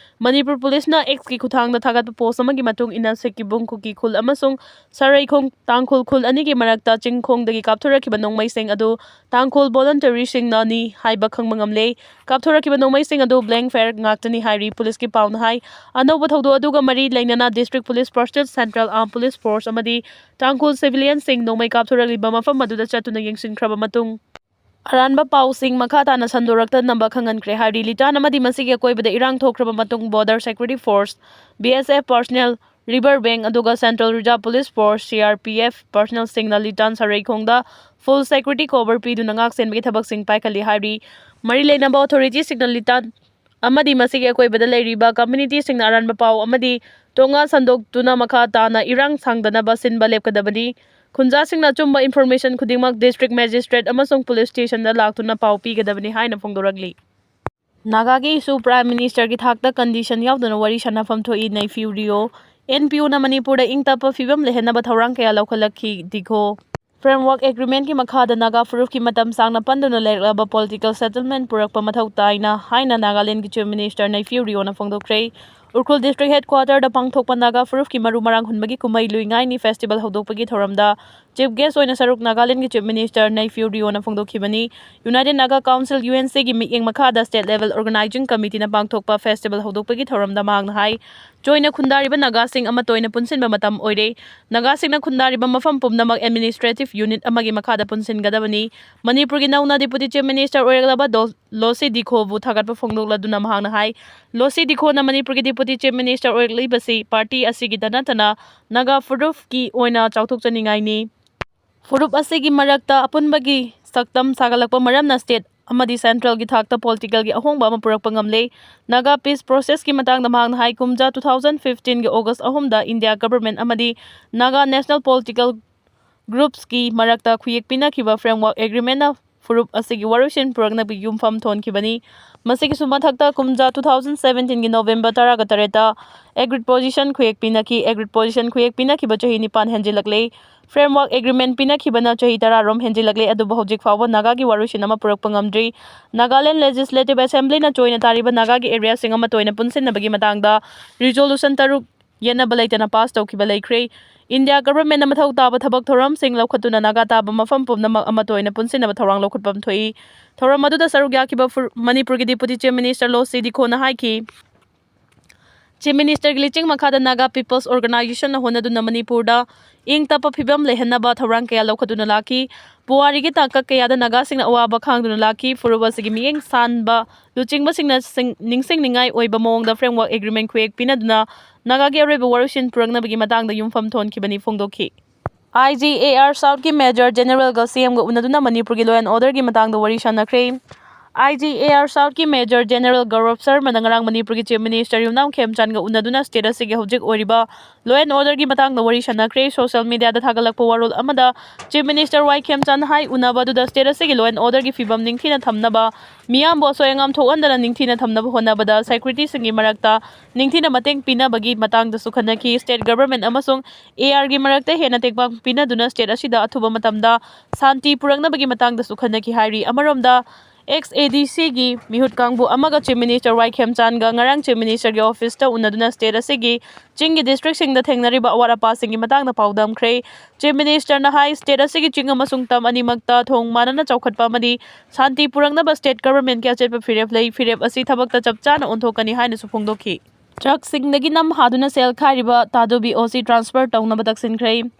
ꯃꯅꯤꯄꯨꯔ ꯄꯨꯂꯤꯁꯅ ꯑꯦꯛꯁꯀꯤ ꯈꯨꯠꯊꯥꯡꯗ ꯊꯥꯒꯠꯄ ꯄꯣꯁ ꯑꯃꯒꯤ ꯃꯇꯨꯡ ꯏꯟꯅ, ꯁꯤꯀꯤꯕꯨꯡ ꯀꯨꯀꯤ ꯈꯨꯜ ꯑꯃꯁꯨꯡ ꯁꯔꯩꯈꯣꯡ ꯇꯥꯡꯈꯨꯜ ꯈꯨꯜ ꯑꯅꯤꯒꯤ ꯃꯔꯛꯇ ꯆꯤꯡꯈꯣꯡꯗꯒꯤ ꯀꯥꯞꯊꯣꯔꯛꯈꯤꯕ ꯅꯣꯡꯃꯩꯁꯤꯡ ꯑꯗꯨ ꯇꯥꯡꯈꯨꯜ ꯚꯣꯂꯨꯟꯇꯔꯤꯁꯤꯡꯅꯅꯤ ꯍꯥꯏꯕ ꯈꯪꯕ ꯉꯝꯂꯦ꯫ ꯀꯥꯞꯊꯣꯔꯛꯈꯤꯕ ꯅꯣꯡꯃꯩꯁꯤꯡ ꯑꯗꯨ ꯕ꯭ꯂꯦꯡ ꯐꯥꯌꯔ ꯉꯥꯛꯇꯅꯤ ꯍꯥꯏꯔꯤ꯫ ꯄꯨꯂꯤꯁꯀꯤ ꯄꯥꯎꯅ ꯍꯥꯏ, ꯑꯅꯧꯕ ꯊꯧꯗꯣꯛ ꯑꯗꯨꯒ ꯃꯔꯤ ꯂꯩꯅꯅ ꯗꯤꯁꯇ꯭ꯔꯤꯛ ꯄꯨꯂꯤꯁ ꯐꯣꯔꯁꯇ, ꯁꯦꯟꯇ꯭ꯔꯦꯜ ꯑꯥꯔꯝ ꯄꯨꯂꯤꯁ ꯐꯣꯔꯁ ꯑꯃꯗꯤ ꯇꯥꯡꯈꯨꯜ ꯁꯤꯚꯤꯂꯤꯌꯟꯁꯤꯡ ꯅꯣꯡꯃꯩ ꯀꯥꯞꯊꯣꯔꯛꯂꯤꯕ ꯃꯐꯝ ꯑꯗꯨꯗ ꯆꯠꯇꯨꯅ ꯌꯦꯡꯁꯤꯟꯈ꯭ꯔꯕ ꯃꯇꯨꯡ, ꯑꯔꯥꯟꯕ ꯄꯥꯎꯁꯤꯡ ꯃꯈꯥ ꯇꯥꯅ ꯁꯟꯗꯣꯔꯛꯇꯅꯕ ꯈꯪꯍꯟꯈ꯭ꯔꯦ ꯍꯥꯏꯔꯤ꯫ ꯂꯤꯇꯥꯟ ꯑꯃꯗꯤ ꯃꯁꯤꯒꯤ ꯑꯀꯣꯏꯕꯗ ꯏꯔꯥꯡ ꯊꯣꯛꯈ꯭ꯔꯕ ꯃꯇꯨꯡ, border security force, B S F personnel, river bank ꯑꯗꯨꯒ central reserve police force, C R P F, ꯄꯔꯁꯅꯦꯜꯁꯤꯡꯅ ꯂꯤꯇꯥꯟ ꯁꯔꯩꯈꯣꯡꯗ ꯐꯨꯜ ꯁꯦꯀ꯭ꯌꯨꯔꯤꯇꯤ ꯀꯣꯚꯔ ꯄꯤꯗꯨꯅ ꯉꯥꯛ ꯁꯦꯟꯕꯒꯤ ꯊꯕꯛꯁꯤꯡ ꯄꯥꯏꯈꯠꯂꯤ ꯍꯥꯏꯔꯤ꯫ ꯃꯔꯤ ꯂꯩꯅꯕ ꯑꯣꯊꯣꯔꯤꯇꯤꯁꯤꯡꯅ ꯂꯤꯇꯥꯟ ꯑꯃꯗꯤ ꯃꯁꯤꯒꯤ ꯑꯀꯣꯏꯕꯗ ꯂꯩꯔꯤꯕ ꯀꯝꯃ꯭ꯌꯨꯅꯤꯇꯤꯁꯤꯡꯅ ꯑꯔꯥꯟꯕ ꯄꯥꯎ ꯑꯃꯗꯤ ꯇꯣꯉꯥꯟ ꯁꯟꯗꯣꯛꯇꯨꯅ ꯃꯈꯥ ꯇꯥꯅ ꯏꯔꯥꯡ ꯁꯥꯡꯗꯅꯕ ꯁꯤꯟꯕ ꯂꯦꯞꯀꯗꯕꯅꯤ꯫ ꯈꯨꯟꯖꯥꯁꯤꯡꯅ ꯑꯆꯨꯝꯕ ꯏꯟꯐꯣꯔꯃꯦꯁꯟ ꯈꯨꯗꯤꯡꯃꯛ ꯗꯤꯁꯇ꯭ꯔꯤꯛ ꯃꯦꯖꯤꯁꯇ꯭ꯔꯦꯠ ꯑꯃꯁꯨꯡ ꯄꯨꯂꯤꯁ ꯁ꯭ꯇꯦꯁꯟꯗ ꯂꯥꯛꯇꯨꯅ ꯄꯥꯎ ꯄꯤꯒꯗꯕꯅꯤ ꯍꯥꯏꯅ ꯐꯣꯡꯗꯣꯔꯛꯂꯤ꯫ ꯅꯥꯒꯥꯒꯤ issue Prime Ministerꯒꯤ ꯊꯥꯛꯇ condition ꯌꯥꯎꯗꯅ ꯋꯥꯔꯤ ꯁꯥꯟꯅꯐꯝ ꯊꯣꯛꯏ, ꯅꯩꯐꯤꯎ ꯔꯤꯑꯣ꯫ ꯑꯦꯟ ꯄꯤ ꯌꯨꯅ ꯃꯅꯤꯄꯨꯔꯗ ꯏꯪ ꯇꯞꯄ ꯐꯤꯕꯝ ꯂꯩꯍꯟꯅꯕ ꯊꯧꯔꯥꯡ ꯀꯌꯥ ꯂꯧꯈꯠꯂꯛꯈꯤ, ꯗꯤꯈꯣ꯫ Framework Agreementꯀꯤ ꯃꯈꯥꯗ ꯅꯥꯒꯥ ꯐꯨꯔꯨꯞꯀꯤ ꯃꯇꯝ ꯁꯥꯡꯅ ꯄꯟꯗꯨꯅ ꯂꯩꯔꯛꯂꯕ political settlement ꯄꯨꯔꯛꯄ ꯃꯊꯧ ꯇꯥꯏꯅ ꯍꯥꯏꯅ ꯅꯥꯒꯥꯂꯦꯟꯒꯤ Chief Minister Neiphiu ꯔꯤꯑꯣꯅ ꯐꯣꯡꯗꯣꯛꯈ꯭ꯔꯦ꯫ Ukhrul district headquarterꯗ ꯄꯥꯡꯊꯣꯛꯄ ꯅꯥꯒꯥ ꯐꯨꯔꯨꯞꯀꯤ ꯃꯔꯨ ꯃꯔꯥꯡ ꯍꯨꯟꯕꯒꯤ ꯀꯨꯝꯍꯩ ꯂꯨꯏꯉꯥꯏꯅꯤ festival ꯍꯧꯗꯣꯛꯄꯒꯤ ꯊꯧꯔꯝꯗ chief guest ꯑꯣꯏꯅ ꯁꯔꯨꯛ ꯅꯥꯒꯥꯂꯦꯟꯒꯤ Chief Minister ꯅꯩꯐꯤꯎ ꯔꯤꯑꯣꯅ ꯐꯣꯡꯗꯣꯛꯈꯤꯕꯅꯤ꯫ United Naga Council, U N ꯁꯤꯒꯤ ꯃꯤꯠꯌꯦꯡ ꯃꯈꯥꯗ state level organizing committeeꯅ ꯄꯥꯡꯊꯣꯛꯄ festival ꯍꯧꯗꯣꯛꯄꯒꯤ ꯊꯧꯔꯝꯗ ꯃꯍꯥꯛꯅ ꯍꯥꯏ, ꯆꯣꯏꯅ ꯈꯨꯟꯗꯥꯔꯤꯕ ꯅꯥꯒꯥꯁꯤꯡ ꯑꯃꯠꯇ ꯑꯣꯏꯅ ꯄꯨꯟꯁꯤꯟꯕ ꯃꯇꯝ ꯑꯣꯏꯔꯦ꯫ ꯅꯥꯒꯥꯁꯤꯡꯅ ꯈꯨꯟꯗꯥꯔꯤꯕ ꯃꯐꯝ ꯄꯨꯝꯅꯃꯛ administrative unit ꯑꯃꯒꯤ ꯃꯈꯥꯗ ꯄꯨꯟꯁꯤꯟꯒꯗꯕꯅꯤ꯫ ꯃꯅꯤꯄꯨꯔꯒꯤ ꯅꯧꯅ Deputy Chief Minister ꯑꯣꯏꯔꯛꯂꯕ ꯗꯣ-, ꯂꯣꯁꯤ ꯗꯤꯈꯣꯕꯨ ꯊꯥꯒꯠꯄ ꯐꯣꯡꯗꯣꯛꯂꯗꯨꯅ ꯃꯍꯥꯛꯅ ꯍꯥꯏ, ꯂꯣꯁꯤ ꯗꯤꯈꯣꯅ ꯃꯅꯤꯄꯨꯔꯒꯤ Deputy Chief Minister ꯑꯣꯏꯔꯛꯂꯤꯕꯁꯤ party ꯑꯁꯤꯒꯤꯗ ꯅꯠꯇꯅ ꯅꯥꯒꯥ ꯐꯨꯔꯨꯞꯀꯤ ꯑꯣꯏꯅ ꯆꯥꯎꯊꯣꯛꯆꯅꯤꯡꯉꯥꯏꯅꯤ꯫ ꯐꯨꯔꯨꯞ ꯑꯁꯤꯒꯤ ꯃꯔꯛꯇ ꯑꯄꯨꯟꯕꯒꯤ ꯁꯛꯇꯝ ꯁꯥꯒꯠꯂꯛꯄ ꯃꯔꯝꯅ state ꯑꯃꯗꯤ centralꯒꯤ ꯊꯥꯛꯇ politicalꯒꯤ ꯑꯍꯣꯡꯕ ꯑꯃ ꯄꯨꯔꯛꯄ ꯉꯝꯂꯦ꯫ Naga peace processꯀꯤ ꯃꯇꯥꯡꯗ ꯃꯍꯥꯛꯅ ꯍꯥꯏ, ꯀꯨꯝꯖꯥ two thousand fifteenꯒꯤ August ꯑꯍꯨꯝꯗ India government ꯑꯃꯗꯤ Naga national political groupsꯀꯤ ꯃꯔꯛꯇ ꯈꯨꯌꯦꯛ ꯄꯤꯅꯈꯤꯕ framework agreementꯅ ꯐꯨꯔꯨꯞ ꯑꯁꯤꯒꯤ ꯋꯥꯔꯣꯏꯁꯤꯟ ꯄꯨꯔꯛꯅꯕꯒꯤ ꯌꯨꯝꯐꯝ ꯊꯣꯟꯈꯤꯕꯅꯤ꯫ ꯃꯁꯤꯒꯤꯁꯨ ꯃꯊꯛꯇ ꯀꯨꯝꯖꯥ two thousand seventeenꯒꯤ November ꯇꯔꯥꯒ ꯇꯔꯦꯠꯇ agreed position ꯈꯨꯌꯦꯛ ꯄꯤꯅꯈꯤ꯫ Agreed position ꯈꯨꯌꯦꯛ ꯄꯤꯅꯈꯤꯕ ꯆꯍꯤ ꯅꯤꯄꯥꯟ ꯍꯦꯟꯖꯤꯜꯂꯛꯂꯦ꯫ Framework agreement ꯄꯤꯅꯈꯤꯕꯅ ꯆꯍꯤ ꯇꯔꯥꯔꯣꯝ ꯍꯦꯟꯖꯤꯜꯂꯛꯂꯦ, ꯑꯗꯨꯕꯨ ꯍꯧꯖꯤꯛ ꯐꯥꯎꯕ ꯅꯥꯒꯥꯒꯤ ꯋꯥꯔꯣꯏꯁꯤꯟ ꯑꯃ ꯄꯨꯔꯛꯄ ꯉꯝꯗ꯭ꯔꯤ꯫ Nagaland Legislative Assemblyꯅ ꯆꯣꯏꯅ ꯇꯥꯔꯤꯕ ꯅꯥꯒꯥꯒꯤ areaꯁꯤꯡ ꯑꯃꯠꯇ ꯑꯣꯏꯅ ꯄꯨꯟꯁꯤꯟꯅꯕꯒꯤ ꯃꯇꯥꯡꯗ resolution ꯇꯔꯨꯛ ꯌꯦꯠꯅꯕ ꯂꯩꯇꯅ pass ꯇꯧꯈꯤꯕ ꯂꯩꯈ꯭ꯔꯦ꯫ India governmentꯅ ꯃꯊꯧ ꯇꯥꯕ ꯊꯕꯛ ꯊꯧꯔꯝꯁꯤꯡ ꯂꯧꯈꯠꯇꯨꯅ ꯅꯥꯒꯥ ꯇꯥꯕ ꯃꯐꯝ ꯄꯨꯝꯅꯃꯛ ꯑꯃꯠꯇ ꯑꯣꯏꯅ ꯄꯨꯟꯁꯤꯟꯅꯕ ꯊꯧꯔꯥꯡ ꯂꯧꯈꯠꯐꯝ ꯊꯣꯛꯏ꯫ ꯊꯧꯔꯝ ꯑꯗꯨꯗ ꯁꯔꯨꯛ ꯌꯥꯈꯤꯕ ꯐꯨꯔ-, ꯃꯅꯤꯄꯨꯔꯒꯤ Deputy Chief Minister ꯂꯣꯁꯤ ꯗꯤꯈꯣꯅ ꯍꯥꯏꯈꯤ, Chief Ministerꯒꯤ ꯂꯤꯆꯤꯡ ꯃꯈꯥꯗ Naga People's Organizationꯅ ꯍꯣꯠꯅꯗꯨꯅ ꯃꯅꯤꯄꯨꯔꯗ ꯏꯪ ꯇꯞꯄ ꯐꯤꯕꯝ ꯂꯩꯍꯟꯅꯕ ꯊꯧꯔꯥꯡ ꯀꯌꯥ ꯂꯧꯈꯠꯇꯨꯅ ꯂꯥꯛꯈꯤ꯫ ꯄꯨꯋꯥꯔꯤꯒꯤ ꯇꯥꯡꯀꯛ ꯀꯌꯥꯗ ꯅꯥꯒꯥꯁꯤꯡꯅ ꯑꯋꯥꯕ ꯈꯥꯡꯗꯨꯅ ꯂꯥꯛꯈꯤ꯫ ꯐꯨꯔꯨꯞ ꯑꯁꯤꯒꯤ ꯃꯤꯠꯌꯦꯡ ꯁꯥꯟꯕ ꯂꯨꯆꯤꯡꯕꯁꯤꯡꯅ ꯁꯤꯡ-, ꯅꯤꯡꯁꯤꯡꯅꯤꯡꯉꯥꯏ ꯑꯣꯏꯕ ꯃꯑꯣꯡꯗ framework agreement ꯈꯨꯌꯦꯛ ꯄꯤꯅꯗꯨꯅ ꯅꯥꯒꯥꯒꯤ ꯑꯔꯣꯏꯕ ꯋꯥꯔꯣꯏꯁꯤꯟ ꯄꯨꯔꯛꯅꯕꯒꯤ ꯃꯇꯥꯡꯗ ꯌꯨꯝꯐꯝ ꯊꯣꯟꯈꯤꯕꯅꯤ ꯐꯣꯡꯗꯣꯛꯈꯤ꯫ I G A R Southꯀꯤ Major Generalꯒ C Mꯒ ꯎꯅꯗꯨꯅ ꯃꯅꯤꯄꯨꯔꯒꯤ law and orderꯒꯤ ꯃꯇꯥꯡꯗ ꯋꯥꯔꯤ ꯁꯥꯟꯅꯈ꯭ꯔꯦ꯫ I G A R South ꯀꯤ Major General ꯒꯧꯔꯕ ꯁꯔꯃꯅ ꯉꯔꯥꯡ ꯃꯅꯤꯄꯨꯔꯒꯤ Chief Minister ꯌꯨꯝꯅꯥꯝ ꯈꯦꯝꯆꯥꯟꯒ ꯎꯅꯗꯨꯅ state ꯑꯁꯤꯒꯤ ꯍꯧꯖꯤꯛ ꯑꯣꯏꯔꯤꯕ law and order ꯒꯤ ꯃꯇꯥꯡꯗ ꯋꯥꯔꯤ ꯁꯥꯟꯅꯈ꯭ꯔꯦ꯫ Social media ꯗ ꯊꯥꯒꯠꯂꯛꯄ ꯋꯥꯔꯣꯜ ꯑꯃꯗ Chief Minister ꯋꯥꯏ ꯈꯦꯝꯆꯥꯟ ꯍꯥꯏ, ꯎꯅꯕ ꯑꯗꯨꯗ state ꯑꯁꯤꯒꯤ law and order ꯒꯤ ꯐꯤꯕꯝ ꯅꯤꯡꯊꯤꯅ ꯊꯝꯅꯕ, ꯃꯤꯌꯥꯝꯕꯨ ꯑꯁꯣꯏ ꯑꯉꯥꯝ ꯊꯣꯛꯍꯟꯗꯅ ꯅꯤꯡꯊꯤꯅ ꯊꯝꯅꯕ ꯍꯣꯠꯅꯕꯗ security ꯁꯤꯡꯒꯤ ꯃꯔꯛꯇ ꯅꯤꯡꯊꯤꯅ ꯃꯇꯦꯡ ꯄꯤꯅꯕꯒꯤ ꯃꯇꯥꯡꯗꯁꯨ ꯈꯟꯅꯈꯤ꯫ State government ꯑꯃꯁꯨꯡ A R ꯒꯤ ꯃꯔꯛꯇ ꯍꯦꯟꯅ ꯇꯦꯡꯕꯥꯡ ꯄꯤꯅꯗꯨꯅ state ꯑꯁꯤꯗ ꯑꯊꯨꯕ ꯃꯇꯝꯗ ꯁꯥꯟꯇꯤ ꯄꯨꯔꯛꯅꯕꯒꯤ ꯃꯇꯥꯡꯗꯁꯨ ꯈꯟꯅꯈꯤ ꯍꯥꯏꯔꯤ꯫ ꯑꯃꯔꯣꯝꯗ, X A D C ꯒꯤ ꯃꯤꯍꯨꯠ ꯀꯥꯡꯕꯨ ꯑꯃꯒ Chief Minister ꯋꯥꯏ ꯈꯦꯝꯆꯥꯟꯒ ꯉꯔꯥꯡ Chief Minister ꯒꯤ office ꯇ ꯎꯅꯗꯨꯅ state ꯑꯁꯤꯒꯤ ꯆꯤꯡꯒꯤ district ꯁꯤꯡꯗ ꯊꯦꯡꯅꯔꯤꯕ ꯑꯋꯥꯠ ꯑꯄꯥꯁꯤꯡꯒꯤ ꯃꯇꯥꯡꯗ ꯄꯥꯎꯗꯝꯈ꯭ꯔꯦ꯫ Chief Minister ꯅ ꯍꯥꯏ, state ꯑꯁꯤꯒꯤ ꯆꯤꯡ ꯑꯃꯁꯨꯡ ꯇꯝ ꯑꯅꯤꯃꯛꯇ ꯊꯣꯡ ꯃꯥꯟꯅꯅ ꯆꯥꯎꯈꯠꯄ ꯑꯃꯗꯤ ꯁꯥꯟꯇꯤ ꯄꯨꯔꯛꯅꯕ state government ꯀꯤ ꯑꯆꯦꯠꯄ ꯐꯤꯔꯦꯞ ꯂꯩ꯫ ꯐꯤꯔꯦꯞ ꯑꯁꯤ ꯊꯕꯛꯇ ꯆꯞ ꯆꯥꯅ ꯑꯣꯟꯊꯣꯛꯀꯅꯤ ꯍꯥꯏꯅꯁꯨ ꯐꯣꯡꯗꯣꯛꯈꯤ꯫ Truck ꯁꯤꯡꯗꯒꯤ ꯅꯝ ꯍꯥꯗꯨꯅ ꯁꯦꯜ ꯈꯥꯏꯔꯤꯕ ꯇꯥꯗꯣꯕꯤ O C transfer ꯇꯧꯅꯕ ꯇꯛꯁꯤꯟꯈ꯭ꯔꯦ꯫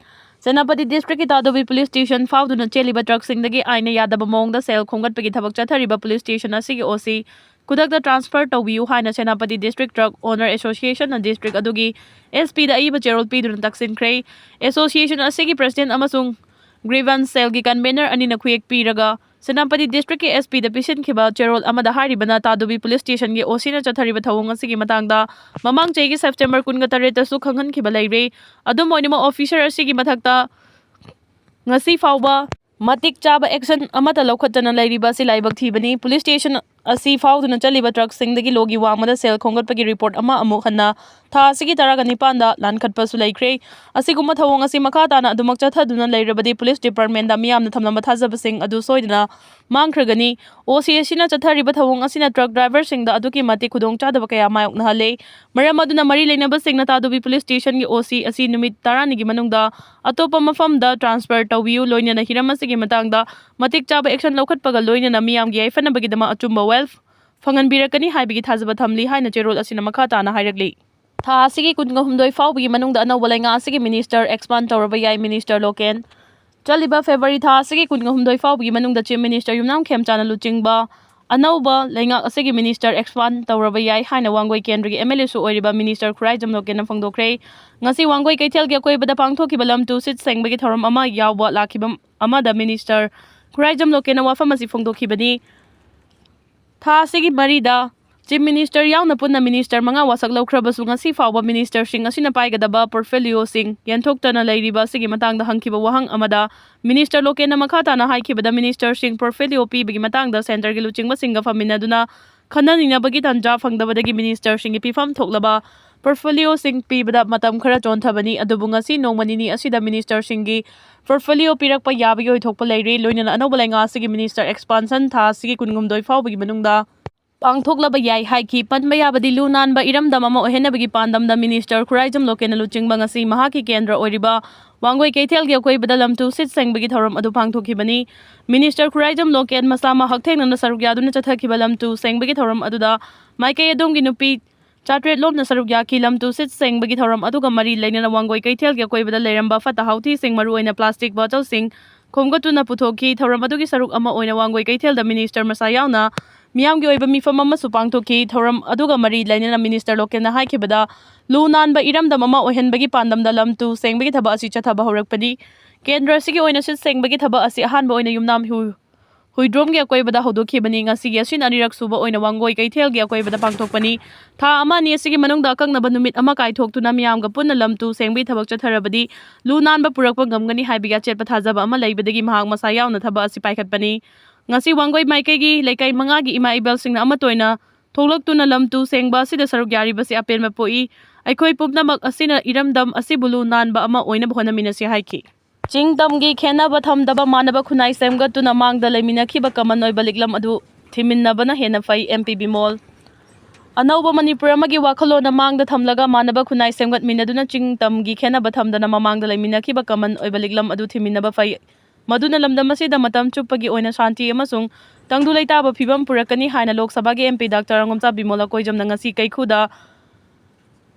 ꯁꯦꯅꯥꯄꯇꯤ district ꯀꯤ ꯇꯥꯗꯣꯕꯤ police station ꯐꯥꯎꯗꯨꯅ ꯆꯦꯜꯂꯤꯕ truck ꯁꯤꯡꯗꯒꯤ ꯑꯥꯏꯟꯅ ꯌꯥꯗꯕ ꯃꯑꯣꯡꯗ ꯁꯦꯜ ꯈꯣꯝꯒꯠꯄꯒꯤ ꯊꯕꯛ ꯆꯠꯊꯔꯤꯕ police station ꯑꯁꯤꯒꯤ O C ꯈꯨꯗꯛꯇ transfer ꯇꯧꯕꯤꯌꯨ ꯍꯥꯏꯅ Senapati District Truck Owner Association ꯅ district ꯑꯗꯨꯒꯤ S P ꯗ ꯑꯏꯕ ꯆꯦꯔꯣꯜ ꯄꯤꯗꯨꯅ ꯇꯛꯁꯤꯟꯈ꯭ꯔꯦ꯫ Association ꯑꯁꯤꯒꯤ president ꯑꯃꯁꯨꯡ grievance cell ꯒꯤ convener ꯑꯅꯤꯅ ꯈꯨꯌꯦꯛ ꯄꯤꯔꯒ ꯁꯦꯅꯥꯄꯇꯤ district ꯀꯤ S P ꯗ ꯄꯤꯁꯤꯟꯈꯤꯕ ꯆꯦꯔꯣꯜ ꯑꯃꯗ ꯍꯥꯏꯔꯤꯕꯅ ꯇꯥꯗꯣꯕꯤ police station ꯒꯤ O C ꯅ ꯆꯠꯊꯔꯤꯕ ꯊꯧꯑꯣꯡ ꯑꯁꯤꯒꯤ ꯃꯇꯥꯡꯗ ꯃꯃꯥꯡ ꯆꯍꯤꯒꯤ September ꯀꯨꯟꯒ ꯇꯔꯦꯠꯇꯁꯨ ꯈꯪꯍꯟꯈꯤꯕ ꯂꯩꯔꯦ꯫ ꯑꯗꯨꯝ ꯑꯣꯏꯅꯃꯛ, officer ꯑꯁꯤꯒꯤ ꯃꯊꯛꯇ ꯉꯁꯤ ꯐꯥꯎꯕ ꯃꯇꯤꯛ ꯆꯥꯕ action ꯑꯃꯠꯇ ꯂꯧꯈꯠꯇꯅ ꯂꯩꯔꯤꯕ ꯑꯁꯤ ꯂꯥꯏꯕꯛ ꯊꯤꯕꯅꯤ꯫ Police station ꯑꯁꯤ ꯐꯥꯎꯗꯨꯅ ꯆꯠꯂꯤꯕ truck ꯁꯤꯡꯗꯒꯤ ꯂꯣꯒꯤ ꯋꯥꯡꯃꯗ ꯁꯦꯜ ꯈꯣꯝꯒꯠꯄꯒꯤ report ꯑꯃ ꯑꯃꯨꯛ ꯍꯟꯅ ꯊꯥ ꯑꯁꯤꯒꯤ ꯇꯔꯥꯒ ꯅꯤꯄꯥꯟꯗ ꯂꯥꯟꯈꯠꯄꯁꯨ ꯂꯩꯈ꯭ꯔꯦ꯫ ꯑꯁꯤꯒꯨꯝꯕ ꯊꯧꯑꯣꯡ ꯑꯁꯤ ꯃꯈꯥ ꯇꯥꯅ ꯑꯗꯨꯃꯛ ꯆꯠꯊꯗꯨꯅ ꯂꯩꯔꯕꯗꯤ police department ꯇ ꯃꯤꯌꯥꯝꯅ ꯊꯝꯂꯝꯕ ꯊꯥꯖꯕꯁꯤꯡ ꯑꯗꯨ ꯁꯣꯏꯗꯅ ꯃꯥꯡꯈ꯭ꯔꯒꯅꯤ꯫ O C ꯑꯁꯤꯅ ꯆꯠꯊꯔꯤꯕ ꯊꯧꯑꯣꯡ ꯑꯁꯤꯅ truck driver ꯁꯤꯡꯗ ꯑꯗꯨꯛꯀꯤ ꯃꯇꯤꯛ ꯈꯨꯗꯣꯡꯆꯥꯗꯕ ꯀꯌꯥ ꯃꯥꯌꯣꯛꯅꯍꯜꯂꯦ꯫ ꯃꯔꯝ ꯑꯗꯨꯅ ꯃꯔꯤ ꯂꯩꯅꯕꯁꯤꯡꯅ ꯇꯥꯗꯣꯕꯤ police station ꯒꯤ O C ꯑꯁꯤ ꯅꯨꯃꯤꯠ ꯇꯔꯥꯅꯤꯒꯤ ꯃꯅꯨꯡꯗ ꯑꯇꯣꯞꯄ ꯃꯐꯝꯗ transfer ꯇꯧꯕꯤꯌꯨ, ꯂꯣꯏꯅꯅ ꯍꯤꯔꯝ ꯑꯁꯤꯒꯤ ꯃꯇꯥꯡꯗ ꯃꯇꯤꯛ ꯆꯥꯕ action ꯂꯧꯈꯠꯄꯒ ꯂꯣꯏꯅꯅ ꯃꯤꯌꯥꯝꯒꯤ ꯌꯥꯏꯐꯅꯕꯒꯤꯗꯃꯛ ꯑꯆꯨꯝꯕ ꯋꯥꯌꯦꯜ ꯐꯪꯍꯟꯕꯤꯔꯛꯀꯅꯤ ꯍꯥꯏꯕꯒꯤ ꯊꯥꯖꯕ ꯊꯝꯂꯤ ꯍꯥꯏꯅ ꯆꯦꯔꯣꯜ ꯑꯁꯤꯅ ꯃꯈꯥ ꯇꯥꯅ ꯍꯥꯏꯔꯛꯂꯤ꯫ ꯊꯥ ꯑꯁꯤꯒꯤ ꯀꯨꯟꯒ ꯍꯨꯝꯗꯣꯏ ꯐꯥꯎꯕꯒꯤ ꯃꯅꯨꯡꯗ ꯑꯅꯧꯕ ꯂꯩꯉꯥꯛ ꯑꯁꯤꯒꯤ minister expand ꯇꯧꯔꯕ ꯌꯥꯏ, Minister ꯂꯣꯀꯦꯟ꯫ ꯆꯠꯂꯤꯕ February ꯊꯥ ꯑꯁꯤꯒꯤ ꯀꯨꯟꯒ ꯍꯨꯝꯗꯣꯏ ꯐꯥꯎꯕꯒꯤ ꯃꯅꯨꯡꯗ Chief Minister ꯌꯨꯝꯅꯥꯝ ꯈꯦꯝꯆꯥꯟꯅ ꯂꯨꯆꯤꯡꯕ ꯑꯅꯧꯕ ꯂꯩꯉꯥꯛ ꯑꯁꯤꯒꯤ minister expand ꯇꯧꯔꯕ ꯌꯥꯏ ꯍꯥꯏꯅ ꯋꯥꯡꯒꯣꯏ ꯀꯦꯟꯗ꯭ꯔꯒꯤ M L A ꯁꯨ ꯑꯣꯏꯔꯤꯕ Minister ꯈꯨꯔꯥꯏꯖꯝ ꯂꯣꯀꯦꯟꯅ ꯐꯣꯡꯗꯣꯛꯈ꯭ꯔꯦ꯫ ꯉꯁꯤ ꯋꯥꯡꯒꯣꯏ ꯀꯩꯊꯦꯜꯒꯤ ꯑꯀꯣꯏꯕꯗ ꯄꯥꯡꯊꯣꯛꯈꯤꯕ ꯂꯝ ꯇꯨ ꯁꯤꯠ ꯁꯦꯡꯕꯒꯤ ꯊꯧꯔꯝ ꯑꯃ ꯌꯥꯎꯕ ꯂꯥꯛꯈꯤꯕ ꯑꯃꯗ Minister ꯈꯨꯔꯥꯏꯖꯝ ꯂꯣꯀꯦꯟꯅ ꯋꯥꯐꯝ ꯑꯁꯤ ꯐꯣꯡꯗꯣꯛꯈꯤꯕꯅꯤ꯫ ꯊꯥ ꯑꯁꯤꯒꯤ ꯃꯔꯤꯗ Chief Minister ꯌꯥꯎꯅ ꯄꯨꯟꯅ Minister ꯃꯉꯥ ꯋꯥꯁꯛ ꯂꯧꯈ꯭ꯔꯕꯁꯨ, ꯉꯁꯤ ꯐꯥꯎꯕ Ministerꯁꯤꯡ ꯑꯁꯤꯅ ꯄꯥꯏꯒꯗꯕ portfolioꯁꯤꯡ ꯌꯦꯟꯊꯣꯛꯇꯅ ꯂꯩꯔꯤꯕ ꯑꯁꯤꯒꯤ ꯃꯇꯥꯡꯗ ꯍꯪꯈꯤꯕ ꯋꯥꯍꯪ ꯑꯃꯗ Minister ꯂꯣꯀꯦꯟꯅ ꯃꯈꯥ ꯇꯥꯅ ꯍꯥꯏꯈꯤꯕꯗ, Ministerꯁꯤꯡ portfolio ꯄꯤꯕꯒꯤ ꯃꯇꯥꯡꯗ centreꯒꯤ ꯂꯨꯆꯤꯡꯕꯁꯤꯡꯒ ꯐꯝꯃꯤꯟꯅꯗꯨꯅ ꯈꯟꯅ ꯅꯩꯅꯕꯒꯤ ꯇꯥꯟꯖꯥ ꯐꯪꯗꯕꯗꯒꯤ Ministerꯁꯤꯡꯒꯤ ꯄꯤꯐꯝ ꯊꯣꯛꯂꯕ portfolioꯁꯤꯡ ꯄꯤꯕꯗ ꯃꯇꯝ ꯈꯔ ꯆꯣꯟꯊꯕꯅꯤ꯫ ꯑꯗꯨꯕꯨ ꯉꯁꯤ ꯅꯣꯡꯃ ꯅꯤꯅꯤ ꯑꯁꯤꯗ Ministerꯁꯤꯡꯒꯤ portfolio ꯄꯤꯔꯛꯄ ꯌꯥꯕꯒꯤ ꯑꯣꯏꯊꯣꯛꯄ ꯂꯩꯔꯤ꯫ ꯂꯣꯏꯅꯅ ꯑꯅꯧꯕ ꯂꯩꯉꯥꯛ ꯑꯁꯤꯒꯤ Minister expansion ꯊꯥ ꯑꯁꯤꯒꯤ ꯀꯨꯟꯍꯨꯝꯗꯣꯏ ꯐꯥꯎꯕꯒꯤ ꯃꯅꯨꯡꯗ ꯄꯥꯡꯊꯣꯛꯂꯕ ꯌꯥꯏ ꯍꯥꯏꯈꯤ꯫ ꯄꯟꯕ ꯌꯥꯕꯗꯤ, ꯂꯨ ꯅꯥꯟꯕ ꯏꯔꯝꯗꯝ ꯑꯃ ꯑꯣꯏꯍꯟꯅꯕꯒꯤ ꯄꯥꯟꯗꯝꯗ Minister ꯈꯨꯔꯥꯏꯖꯝ ꯂꯣꯀꯦꯟꯅ ꯂꯨꯆꯤꯡꯕ ꯉꯁꯤ ꯃꯍꯥꯛꯀꯤ ꯀꯦꯟꯗ꯭ꯔ ꯑꯣꯏꯔꯤꯕ ꯋꯥꯡꯒꯣꯏ ꯀꯩꯊꯦꯜꯒꯤ ꯑꯀꯣꯏꯕꯗ ꯂꯝ ꯇꯨ ꯁꯤꯠ ꯁꯦꯡꯕꯒꯤ ꯊꯧꯔꯝ ꯑꯗꯨ ꯄꯥꯡꯊꯣꯛꯈꯤꯕꯅꯤ꯫ Minister ꯈꯨꯔꯥꯏꯖꯝ ꯂꯣꯀꯦꯟ ꯃꯁꯥꯃꯛ ꯍꯛꯊꯦꯡꯅꯅ ꯁꯔꯨꯛ ꯌꯥꯗꯨꯅ ꯆꯠꯊꯈꯤꯕ ꯂꯝ ꯇꯨ ꯁꯦꯡꯕꯒꯤ ꯊꯧꯔꯝ ꯑꯗꯨꯗ ꯃꯥꯏꯀꯩ ꯑꯗꯣꯝꯒꯤ ꯅꯨꯄꯤ ꯆꯥꯇ꯭ꯔꯦꯠ ꯂꯣꯝꯅ ꯁꯔꯨꯛ ꯌꯥꯈꯤ꯫ ꯂꯝ ꯇꯨ ꯁꯤꯠ ꯁꯦꯡꯕꯒꯤ ꯊꯧꯔꯝ ꯑꯗꯨꯒ ꯃꯔꯤ ꯂꯩꯅꯅ ꯋꯥꯡꯒꯣꯏ ꯀꯩꯊꯦꯜꯒꯤ ꯑꯀꯣꯏꯕꯗ ꯂꯩꯔꯝꯕ ꯐꯠꯇ ꯍꯥꯎꯊꯤꯁꯤꯡ, ꯃꯔꯨꯑꯣꯏꯅ plastic bottleꯁꯤꯡ ꯈꯣꯝꯒꯠꯇꯨꯅ ꯄꯨꯊꯣꯛꯈꯤ꯫ ꯊꯧꯔꯝ ꯑꯗꯨꯒꯤ ꯁꯔꯨꯛ ꯑꯃ ꯑꯣꯏꯅ ꯋꯥꯡꯒꯣꯏ ꯀꯩꯊꯦꯜꯗ Minister ꯃꯁꯥ ꯌꯥꯎꯅ ꯃꯤꯌꯥꯝꯒꯤ ꯑꯣꯏꯕ ꯃꯤꯐꯝ ꯑꯃꯁꯨ ꯄꯥꯡꯊꯣꯛꯈꯤ꯫ ꯊꯧꯔꯝ ꯑꯗꯨꯒ ꯃꯔꯤ ꯂꯩꯅꯅ Minister ꯂꯣꯀꯦꯟꯅ ꯍꯥꯏꯈꯤꯕꯗ, ꯂꯨ ꯅꯥꯟꯕ ꯏꯔꯝꯗꯝ ꯑꯃ ꯑꯣꯏꯍꯟꯕꯒꯤ ꯄꯥꯟꯗꯝꯗ ꯂꯝ ꯇꯨ ꯁꯦꯡꯕꯒꯤ ꯊꯕꯛ ꯑꯁꯤ ꯆꯠꯊꯕ ꯍꯧꯔꯛꯄꯅꯤ꯫ ꯀꯦꯟꯗ꯭ꯔ ꯑꯁꯤꯒꯤ ꯑꯣꯏꯅ ꯁꯤꯠ ꯁꯦꯡꯕꯒꯤ ꯊꯕꯛ ꯑꯁꯤ ꯑꯍꯥꯟꯕ ꯑꯣꯏꯅ ꯌꯨꯝꯅꯥꯝ ꯍꯨ-, ꯍꯨꯏꯗ꯭ꯔꯣꯝꯒꯤ ꯑꯀꯣꯏꯕꯗ ꯍꯧꯗꯣꯛꯈꯤꯕꯅꯤ꯫ ꯉꯁꯤꯒꯤ ꯑꯁꯤꯅ ꯑꯅꯤꯔꯛ ꯁꯨꯕ ꯑꯣꯏꯅ ꯋꯥꯡꯒꯣꯏ ꯀꯩꯊꯦꯜꯒꯤ ꯑꯀꯣꯏꯕꯗ ꯄꯥꯡꯊꯣꯛꯄꯅꯤ꯫ ꯊꯥ ꯑꯃ ꯑꯅꯤ ꯑꯁꯤꯒꯤ ꯃꯅꯨꯡꯗ ꯑꯀꯛꯅꯕ ꯅꯨꯃꯤꯠ ꯑꯃ ꯀꯥꯏꯊꯣꯛꯇꯨꯅ ꯃꯤꯌꯥꯝꯒ ꯄꯨꯟꯅ ꯂꯝ ꯇꯨ ꯁꯦꯡꯕꯒꯤ ꯊꯕꯛ ꯆꯠꯊꯔꯕꯗꯤ ꯂꯨ ꯅꯥꯟꯕ ꯄꯨꯔꯛꯄ ꯉꯝꯒꯅꯤ ꯍꯥꯏꯕꯒꯤ ꯑꯆꯦꯠꯄ ꯊꯥꯖꯕ ꯑꯃ ꯂꯩꯕꯗꯒꯤ ꯃꯍꯥꯛ ꯃꯁꯥ ꯌꯥꯎꯅ ꯊꯕꯛ ꯑꯁꯤ ꯄꯥꯏꯈꯠꯄꯅꯤ꯫ ꯉꯁꯤ ꯋꯥꯡꯒꯣꯏ ꯃꯥꯏꯀꯩꯒꯤ ꯂꯩꯀꯥꯏ ꯃꯉꯥꯒꯤ ꯏꯃꯥ ꯏꯕꯦꯜꯁꯤꯡꯅ ꯑꯃꯠꯇ ꯑꯣꯏꯅ ꯊꯣꯛꯂꯛꯇꯨꯅ ꯂꯝ ꯇꯨ ꯁꯦꯡꯕ ꯑꯁꯤꯗ ꯁꯔꯨꯛ ꯌꯥꯔꯤꯕꯁꯤ ꯑꯄꯦꯟꯕ ꯄꯣꯛꯏ꯫ ꯑꯩꯈꯣꯏ ꯄꯨꯝꯅꯃꯛ ꯑꯁꯤꯅ ꯏꯔꯝꯗꯝ ꯑꯁꯤꯕꯨ ꯂꯨ ꯅꯥꯟꯕ ꯑꯃ ꯑꯣꯏꯅꯕ ꯍꯣꯠꯅꯃꯤꯟꯅꯁꯤ ꯍꯥꯏꯈꯤ꯫ ꯆꯤꯡ ꯇꯝꯒꯤ ꯈꯦꯟꯅꯕ ꯊꯝꯗꯕ ꯃꯥꯟꯅꯕ ꯈꯨꯟꯅꯥꯏ ꯁꯦꯝꯒꯠꯇꯨꯅ ꯃꯥꯡꯗ ꯂꯩꯃꯤꯟꯅꯈꯤꯕ ꯀꯃꯟ ꯑꯣꯏꯕ ꯂꯤꯛꯂꯝ ꯑꯗꯨ ꯊꯤꯃꯤꯟꯅꯕꯅ ꯍꯦꯟꯅ ꯐꯩ, M P ꯕꯤꯃꯣꯜ꯫ ꯑꯅꯧꯕ ꯃꯅꯤꯄꯨꯔ ꯑꯃꯒꯤ ꯋꯥꯈꯜꯂꯣꯟꯅ ꯃꯥꯡꯗ ꯊꯝꯂꯒ ꯃꯥꯟꯅꯕ ꯈꯨꯟꯅꯥꯏ ꯁꯦꯝꯒꯠꯃꯤꯟꯅꯗꯨꯅ ꯆꯤꯡ ꯇꯝꯒꯤ ꯈꯦꯟꯅꯕ ꯊꯝꯗꯅ ꯃꯃꯥꯡꯗ ꯂꯩꯃꯤꯟꯅꯈꯤꯕ ꯀꯃꯟ ꯑꯣꯏꯕ ꯂꯤꯛꯂꯝ ꯑꯗꯨ ꯊꯤꯃꯤꯟꯅꯕ ꯐꯩ꯫ ꯃꯗꯨꯅ ꯂꯝꯗꯝ ꯑꯁꯤꯗ ꯃꯇꯝ ꯆꯨꯞꯄꯒꯤ ꯑꯣꯏꯅ ꯁꯥꯟꯇꯤ ꯑꯃꯁꯨꯡ ꯇꯪꯗꯨ ꯂꯩꯇꯥꯕ ꯐꯤꯕꯝ ꯄꯨꯔꯛꯀꯅꯤ ꯍꯥꯏꯅ ꯂꯣꯛ ꯁꯚꯥꯒꯤ M P Doctor ꯑꯉꯣꯝꯆꯥ ꯕꯤꯃꯣꯜ ꯑꯀꯣꯏꯖꯝꯅ ꯉꯁꯤ ꯀꯩꯈꯨꯗ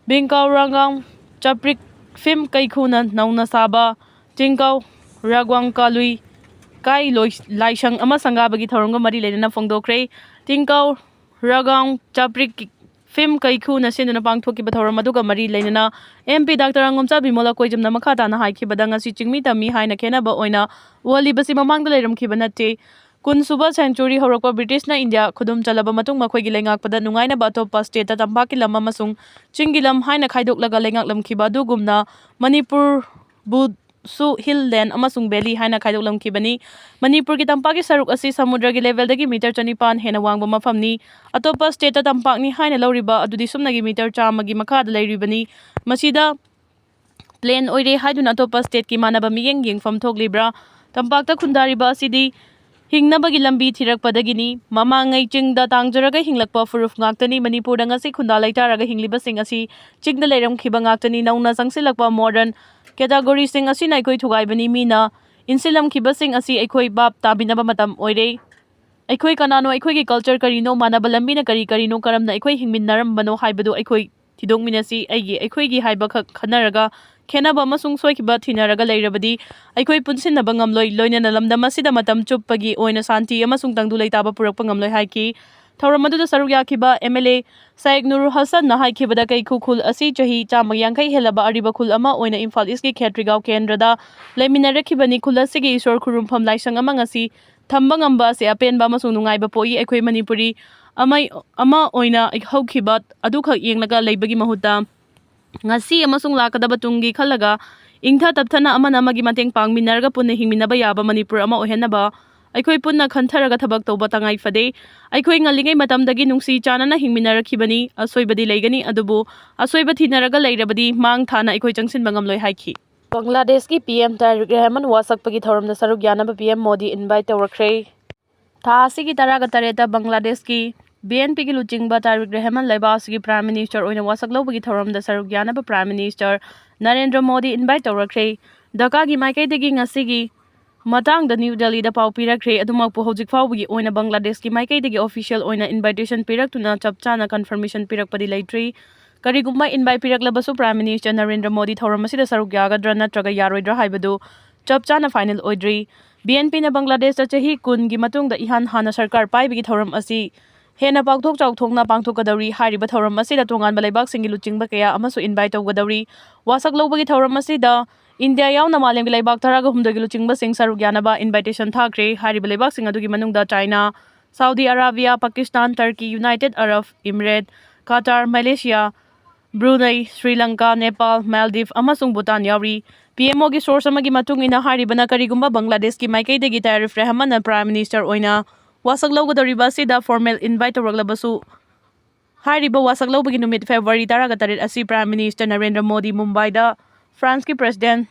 ꯕꯤꯡꯀꯥꯎ ꯔꯥꯡꯒꯥꯡ ꯆꯥꯄ꯭ꯔꯤꯛ ꯐꯤꯝ ꯀꯩꯈꯨꯅ ꯅꯧꯅ ꯁꯥꯕ ꯆꯤꯡꯀꯥꯎ ꯔꯥꯒ꯭ꯋꯥꯡ ꯀꯥꯂꯨꯏ ꯀꯥꯏ ꯂꯣꯏ-, ꯂꯥꯏꯁꯪ ꯑꯃ ꯁꯪꯒꯥꯕꯒꯤ ꯊꯧꯔꯝꯒ ꯃꯔꯤ ꯂꯩꯅꯅ ꯐꯣꯡꯗꯣꯛꯈ꯭ꯔꯦ꯫ ꯆꯤꯡꯀꯥꯎ ꯔꯥꯒ꯭ꯋꯥꯡ ꯆꯥꯄ꯭ꯔꯤꯛ ꯐꯤꯝ ꯀꯩꯈꯨꯅ ꯁꯤꯟꯗꯨꯅ ꯄꯥꯡꯊꯣꯛꯈꯤꯕ ꯊꯧꯔꯝ ꯑꯗꯨꯒ ꯃꯔꯤ ꯂꯩꯅꯅ M P Doctor ꯑꯉꯣꯝꯆꯥ ꯕꯤꯃꯣꯜ ꯑꯀꯣꯏꯖꯝꯅ ꯃꯈꯥ ꯇꯥꯅ ꯍꯥꯏꯈꯤꯕꯗ, ꯉꯁꯤ ꯆꯤꯡꯃꯤ ꯇꯝꯃꯤ ꯍꯥꯏꯅ ꯈꯦꯟꯅꯕ ꯑꯣꯏꯅ ꯎꯍꯜꯂꯤꯕꯁꯤ ꯃꯃꯥꯡꯗ ꯂꯩꯔꯝꯈꯤꯕ ꯅꯠꯇꯦ꯫ ꯀꯨꯟꯁꯨꯕ century ꯍꯧꯔꯛꯄ ꯕ꯭ꯔꯤꯇꯤꯁꯅ ꯏꯟꯗꯤꯌꯥ ꯈꯨꯗꯨꯝ ꯆꯜꯂꯕ ꯃꯇꯨꯡ ꯃꯈꯣꯏꯒꯤ ꯂꯩꯉꯥꯛꯄꯗ ꯅꯨꯡꯉꯥꯏꯅꯕ ꯑꯇꯣꯞꯄ stateꯇ ꯇꯝꯄꯥꯛꯀꯤ ꯂꯝ ꯑꯃꯁꯨꯡ ꯆꯤꯡꯒꯤ ꯂꯝ ꯍꯥꯏꯅ ꯈꯥꯏꯗꯣꯛꯂꯒ ꯂꯩꯉꯥꯛꯂꯝꯈꯤꯕ ꯑꯗꯨꯒꯨꯝꯅ ꯃꯅꯤꯄꯨꯔꯕꯨꯁꯨ hill, land ꯑꯃꯁꯨꯡ valley ꯍꯥꯏꯅ ꯈꯥꯏꯗꯣꯛꯂꯝꯈꯤꯕꯅꯤ꯫ ꯃꯅꯤꯄꯨꯔꯒꯤ ꯇꯝꯄꯥꯛꯀꯤ ꯁꯔꯨꯛ ꯑꯁꯤ ꯁꯃꯨꯗ꯭ꯔꯒꯤ levelꯗꯒꯤ meter ꯆꯅꯤꯄꯥꯟ ꯍꯦꯟꯅ ꯋꯥꯡꯕ ꯃꯐꯝꯅꯤ꯫ ꯑꯇꯣꯞꯄ stateꯇ ꯇꯝꯄꯥꯛꯅꯤ ꯍꯥꯏꯅ ꯂꯧꯔꯤꯕ ꯑꯗꯨꯗꯤ ꯁꯨꯞꯅꯒꯤ meter ꯆꯥꯝꯃꯒꯤ ꯃꯈꯥꯗ ꯂꯩꯔꯤꯕꯅꯤ꯫ ꯃꯁꯤꯗ plain ꯑꯣꯏꯔꯦ ꯍꯥꯏꯗꯨꯅ ꯑꯇꯣꯞꯄ stateꯀꯤ ꯃꯥꯟꯅꯕ ꯃꯤꯠꯌꯦꯡ ꯌꯦꯡꯐꯝ ꯊꯣꯛꯂꯤꯕ꯭ꯔꯥ? ꯇꯝꯄꯥꯛꯇ ꯈꯨꯟꯗꯥꯔꯤꯕ ꯑꯁꯤꯗꯤ ꯍꯤꯡꯅꯕꯒꯤ ꯂꯝꯕꯤ ꯊꯤꯔꯛꯄꯗꯒꯤꯅꯤ꯫ ꯃꯃꯥꯡꯉꯩ ꯆꯤꯡꯗ ꯇꯥꯡꯖꯔꯒ ꯍꯤꯡꯂꯛꯄ ꯐꯨꯔꯨꯞ ꯉꯥꯛꯇꯅꯤ꯫ ꯃꯅꯤꯄꯨꯔꯗ ꯉꯁꯤ ꯈꯨꯟꯗꯥ ꯂꯩꯇꯥꯔꯒ ꯍꯤꯡꯂꯤꯕꯁꯤꯡ ꯑꯁꯤ ꯆꯤꯡꯗ ꯂꯩꯔꯝꯈꯤꯕ ꯉꯥꯛꯇꯅꯤ꯫ ꯅꯧꯅ ꯆꯪꯁꯤꯜꯂꯛꯄ modern categoryꯁꯤꯡ ꯑꯁꯤꯅ ꯑꯩꯈꯣꯏ ꯊꯨꯒꯥꯏꯕꯅꯤ꯫ ꯃꯤꯅ ꯏꯟꯁꯤꯜꯂꯝꯈꯤꯕꯁꯤꯡ ꯑꯁꯤ ꯑꯩꯈꯣꯏ ꯚꯥꯞ ꯇꯥꯕꯤꯅꯕ ꯃꯇꯝ ꯑꯣꯏꯔꯦ꯫ ꯑꯩꯈꯣꯏ ꯀꯅꯥꯅꯣ? ꯑꯩꯈꯣꯏꯒꯤ culture ꯀꯔꯤꯅꯣ? ꯃꯥꯟꯅꯕ ꯂꯝꯕꯤꯅ ꯀꯔꯤ ꯀꯔꯤꯅꯣ? ꯀꯔꯝꯅ ꯑꯩꯈꯣꯏ ꯍꯤꯡꯃꯤꯟꯅꯔꯝꯕꯅꯣ ꯍꯥꯏꯕꯗꯨ ꯑꯩꯈꯣꯏ ꯊꯤꯗꯣꯛꯃꯤꯟꯅꯁꯤ꯫ ꯑꯩꯒꯤ, ꯑꯩꯈꯣꯏꯒꯤ ꯍꯥꯏꯕꯈꯛ ꯈꯟꯅꯔꯒ ꯈꯦꯠꯅꯕ ꯑꯃꯁꯨꯡ ꯁꯣꯏꯈꯤꯕ ꯊꯤꯅꯔꯒ ꯂꯩꯔꯕꯗꯤ ꯑꯩꯈꯣꯏ ꯄꯨꯟꯁꯤꯟꯅꯕ ꯉꯝꯂꯣꯏ꯫ ꯂꯣꯏꯅꯅ ꯂꯝꯗꯝ ꯑꯁꯤꯗ ꯃꯇꯝ ꯆꯨꯞꯄꯒꯤ ꯑꯣꯏꯅ ꯁꯥꯟꯇꯤ ꯑꯃꯁꯨꯡ ꯇꯪꯗꯨ ꯂꯩꯇꯥꯕ ꯄꯨꯔꯛꯄ ꯉꯝꯂꯣꯏ ꯍꯥꯏꯈꯤ꯫ ꯊꯧꯔꯝ ꯑꯗꯨꯗ ꯁꯔꯨꯛ ꯌꯥꯈꯤꯕ MLA ꯁꯥꯏꯛ ꯅꯨꯔ ꯍꯁꯟꯅ ꯍꯥꯏꯈꯤꯕꯗ ꯀꯩꯈꯨ ꯈꯨꯜ ꯑꯁꯤ ꯆꯍꯤ ꯆꯥꯝꯃ ꯌꯥꯡꯈꯩ ꯍꯦꯜꯂꯕ ꯑꯔꯤꯕ ꯈꯨꯜ ꯑꯃ ꯑꯣꯏꯅ ꯏꯝꯐꯥꯜ ꯏꯁꯀꯤ ꯈꯦꯇ꯭ꯔꯤꯒꯥꯎ ꯀꯦꯟꯗ꯭ꯔꯗ ꯂꯩꯃꯤꯟꯅꯔꯛꯈꯤꯕꯅꯤ꯫ ꯈꯨꯜ ꯑꯁꯤꯒꯤ ꯏꯁꯣꯔ ꯈꯨꯔꯨꯝꯐꯝ ꯂꯥꯏꯁꯪ ꯑꯃ ꯉꯁꯤ ꯊꯝꯕ ꯉꯝꯕ ꯑꯁꯤ ꯑꯄꯦꯟꯕ ꯑꯃꯁꯨꯡ ꯅꯨꯡꯉꯥꯏꯕ ꯄꯣꯛꯏ꯫ ꯑꯩꯈꯣꯏ ꯃꯅꯤꯄꯨꯔꯤ ꯑꯃ, ꯑꯃ ꯑꯣꯏꯅ ꯍꯧꯈꯤꯕ ꯑꯗꯨꯈꯛ ꯌꯦꯡꯂꯒ ꯂꯩꯕꯒꯤ ꯃꯍꯨꯠꯇ ꯉꯁꯤ ꯑꯃꯁꯨꯡ ꯂꯥꯛꯀꯗꯕ ꯇꯨꯡꯒꯤ ꯈꯜꯂꯒ ꯏꯪꯊ ꯇꯞꯊꯅ ꯑꯃꯅ ꯑꯃꯒꯤ ꯃꯇꯦꯡ ꯄꯥꯡꯃꯤꯟꯅꯔꯒ ꯄꯨꯟꯅ ꯍꯤꯡꯃꯤꯟꯅꯕ ꯌꯥꯕ ꯃꯅꯤꯄꯨꯔ ꯑꯃ ꯑꯣꯏꯍꯟꯅꯕ ꯑꯩꯈꯣꯏ ꯄꯨꯟꯅ ꯈꯟꯊꯔꯒ ꯊꯕꯛ ꯇꯧꯕ ꯇꯉꯥꯏ ꯐꯗꯦ꯫ ꯑꯩꯈꯣꯏ ꯉꯜꯂꯤꯉꯩ ꯃꯇꯝꯗꯒꯤ ꯅꯨꯡꯁꯤ ꯆꯥꯟꯅꯅ ꯍꯤꯡꯃꯤꯟꯅꯔꯛꯈꯤꯕꯅꯤ꯫ ꯑꯁꯣꯏꯕꯗꯤ ꯂꯩꯒꯅꯤ, ꯑꯗꯨꯕꯨ ꯑꯁꯣꯏꯕ ꯊꯤꯅꯔꯒ ꯂꯩꯔꯕꯗꯤ ꯃꯥꯡ ꯊꯥꯅ ꯑꯩꯈꯣꯏ ꯆꯪꯁꯤꯟꯕ ꯉꯝꯂꯣꯏ ꯍꯥꯏꯈꯤ꯫ ꯕꯪꯒ꯭ꯂꯥꯗꯦꯁꯀꯤ PM ꯇꯥꯔꯤꯛ ꯔꯦꯍꯃꯟ ꯋꯥꯁꯛꯄꯒꯤ ꯊꯧꯔꯝꯗ ꯁꯔꯨꯛ ꯌꯥꯅꯕ PM ꯃꯣꯗꯤ invite ꯇꯧꯔꯛꯈ꯭ꯔꯦ꯫ ꯊꯥ ꯑꯁꯤꯒꯤ ꯇꯔꯥꯒ ꯇꯔꯦꯠꯇ ꯕꯪꯒ꯭ꯂꯥꯗꯦꯁꯀꯤ BNPꯒꯤ ꯂꯨꯆꯤꯡꯕ ꯇꯥꯔꯤꯛ ꯔꯦꯍꯃꯟ ꯂꯩꯕꯥꯛ ꯑꯁꯤꯒꯤ Prime Minister ꯑꯣꯏꯅ ꯋꯥꯁꯛ ꯂꯧꯕꯒꯤ ꯊꯧꯔꯝꯗ ꯁꯔꯨꯛ ꯌꯥꯅꯕ Prime Minister Narendra Modi invite ꯇꯧꯔꯛꯈ꯭ꯔꯦ꯫ ꯙꯀꯥꯒꯤ ꯃꯥꯏꯀꯩꯗꯒꯤ ꯉꯁꯤꯒꯤ ꯃꯇꯥꯡꯗ ꯅ꯭ꯌꯨ ꯗꯦꯜꯂꯤꯗ ꯄꯥꯎ ꯄꯤꯔꯛꯈ꯭ꯔꯦ꯫ ꯑꯗꯨꯃꯛꯄꯨ ꯍꯧꯖꯤꯛ ꯐꯥꯎꯕꯒꯤ ꯑꯣꯏꯅ ꯕꯪꯒ꯭ꯂꯥꯗꯦꯁꯀꯤ ꯃꯥꯏꯀꯩꯗꯒꯤ official ꯑꯣꯏꯅ invitation ꯄꯤꯔꯛꯇꯨꯅ ꯆꯞ ꯆꯥꯅ confirmation ꯄꯤꯔꯛꯄꯗꯤ ꯂꯩꯇ꯭ꯔꯤ꯫ ꯀꯔꯤꯒꯨꯝꯕ invite ꯄꯤꯔꯛꯂꯕꯁꯨ Prime Minister Narendra Modi ꯊꯧꯔꯝ ꯑꯁꯤꯗ ꯁꯔꯨꯛ ꯌꯥꯒꯗ꯭ꯔꯥ ꯅꯠꯇ꯭ꯔꯒ ꯌꯥꯔꯣꯏꯗ꯭ꯔꯥ ꯍꯥꯏꯕꯗꯨ ꯆꯞ ꯆꯥꯅ final ꯑꯣꯏꯗ꯭ꯔꯤ꯫ BNPꯅ ꯕꯪꯒ꯭ꯂꯥꯗꯦꯁꯇ ꯆꯍꯤ ꯀꯨꯟꯒꯤ ꯃꯇꯨꯡꯗ ꯏꯍꯥꯟ ꯍꯥꯟꯅ ꯁꯔꯀꯥꯔ ꯄꯥꯏꯕꯒꯤ ꯊꯧꯔꯝ ꯑꯁꯤ ꯍꯦꯟꯅ ꯄꯥꯛꯊꯣꯛ ꯆꯥꯎꯊꯣꯛꯅ ꯄꯥꯡꯊꯣꯛꯀꯗꯧꯔꯤ꯫ ꯍꯥꯏꯔꯤꯕ ꯊꯧꯔꯝ ꯑꯁꯤꯗ ꯇꯣꯉꯥꯟꯕ ꯂꯩꯕꯥꯛꯁꯤꯡꯒꯤ ꯂꯨꯆꯤꯡꯕ ꯀꯌꯥ ꯑꯃꯁꯨ invite ꯇꯧꯒꯗꯧꯔꯤ꯫ ꯋꯥꯁꯛ ꯂꯧꯕꯒꯤ ꯊꯧꯔꯝ ꯑꯁꯤꯗ ꯏꯟꯗꯤꯌꯥ ꯌꯥꯎꯅ ꯃꯥꯂꯦꯝꯒꯤ ꯂꯩꯕꯥꯛ ꯇꯔꯥꯒ ꯍꯨꯝꯗꯣꯏꯒꯤ ꯂꯨꯆꯤꯡꯕꯁꯤꯡ ꯁꯔꯨꯛ ꯌꯥꯅꯕ invitation ꯊꯥꯈ꯭ꯔꯦ꯫ ꯍꯥꯏꯔꯤꯕ ꯂꯩꯕꯥꯛꯁꯤꯡ ꯑꯗꯨꯒꯤ ꯃꯅꯨꯡꯗ China, Saudi Arabia, Pakistan, Turkey, United Arab Emirate, Qatar, Malaysia, Brunei, Sri Lanka, Nepal, Maldives ꯑꯃꯁꯨꯡ ꯚꯨꯇꯥꯟ ꯌꯥꯎꯔꯤ꯫ ꯄꯤ ꯑꯦꯝ ꯑꯣꯒꯤ ꯁꯣꯔꯁ ꯑꯃꯒꯤ ꯃꯇꯨꯡ ꯏꯟꯅ, ꯍꯥꯏꯔꯤꯕꯅ ꯀꯔꯤꯒꯨꯝꯕ ꯕꯪꯒ꯭ꯂꯥꯗꯦꯁꯀꯤ ꯃꯥꯏꯀꯩꯗꯒꯤ ꯇꯥꯔꯤꯐ ꯔꯦꯍꯃꯟꯅ ꯄ꯭ꯔꯥꯏꯝ ꯃꯤꯅꯤꯁꯇꯔ ꯑꯣꯏꯅ ꯋꯥꯁꯛ ꯂꯧꯒꯗꯧꯔꯤꯕ ꯑꯁꯤꯗ ꯐꯣꯔꯃꯦꯜ ꯏꯟꯚꯥꯏꯠ ꯇꯧꯔꯛꯂꯕꯁꯨ, ꯍꯥꯏꯔꯤꯕ ꯋꯥꯁꯛ ꯂꯧꯕꯒꯤ ꯅꯨꯃꯤꯠ ꯐꯦꯕ꯭ꯔꯨꯋꯥꯔꯤ ꯇꯔꯥꯒ ꯇꯔꯦꯠ ꯑꯁꯤ ꯄ꯭ꯔꯥꯏꯝ ꯃꯤꯅꯤꯁꯇꯔ ꯅꯔꯦꯟꯗ꯭ꯔ ꯃꯣꯗꯤ ꯃꯨꯝꯕꯥꯏꯗ ꯐ꯭ꯔꯥꯟꯁꯀꯤ ꯄ꯭ꯔꯦꯁꯤꯗꯦꯟ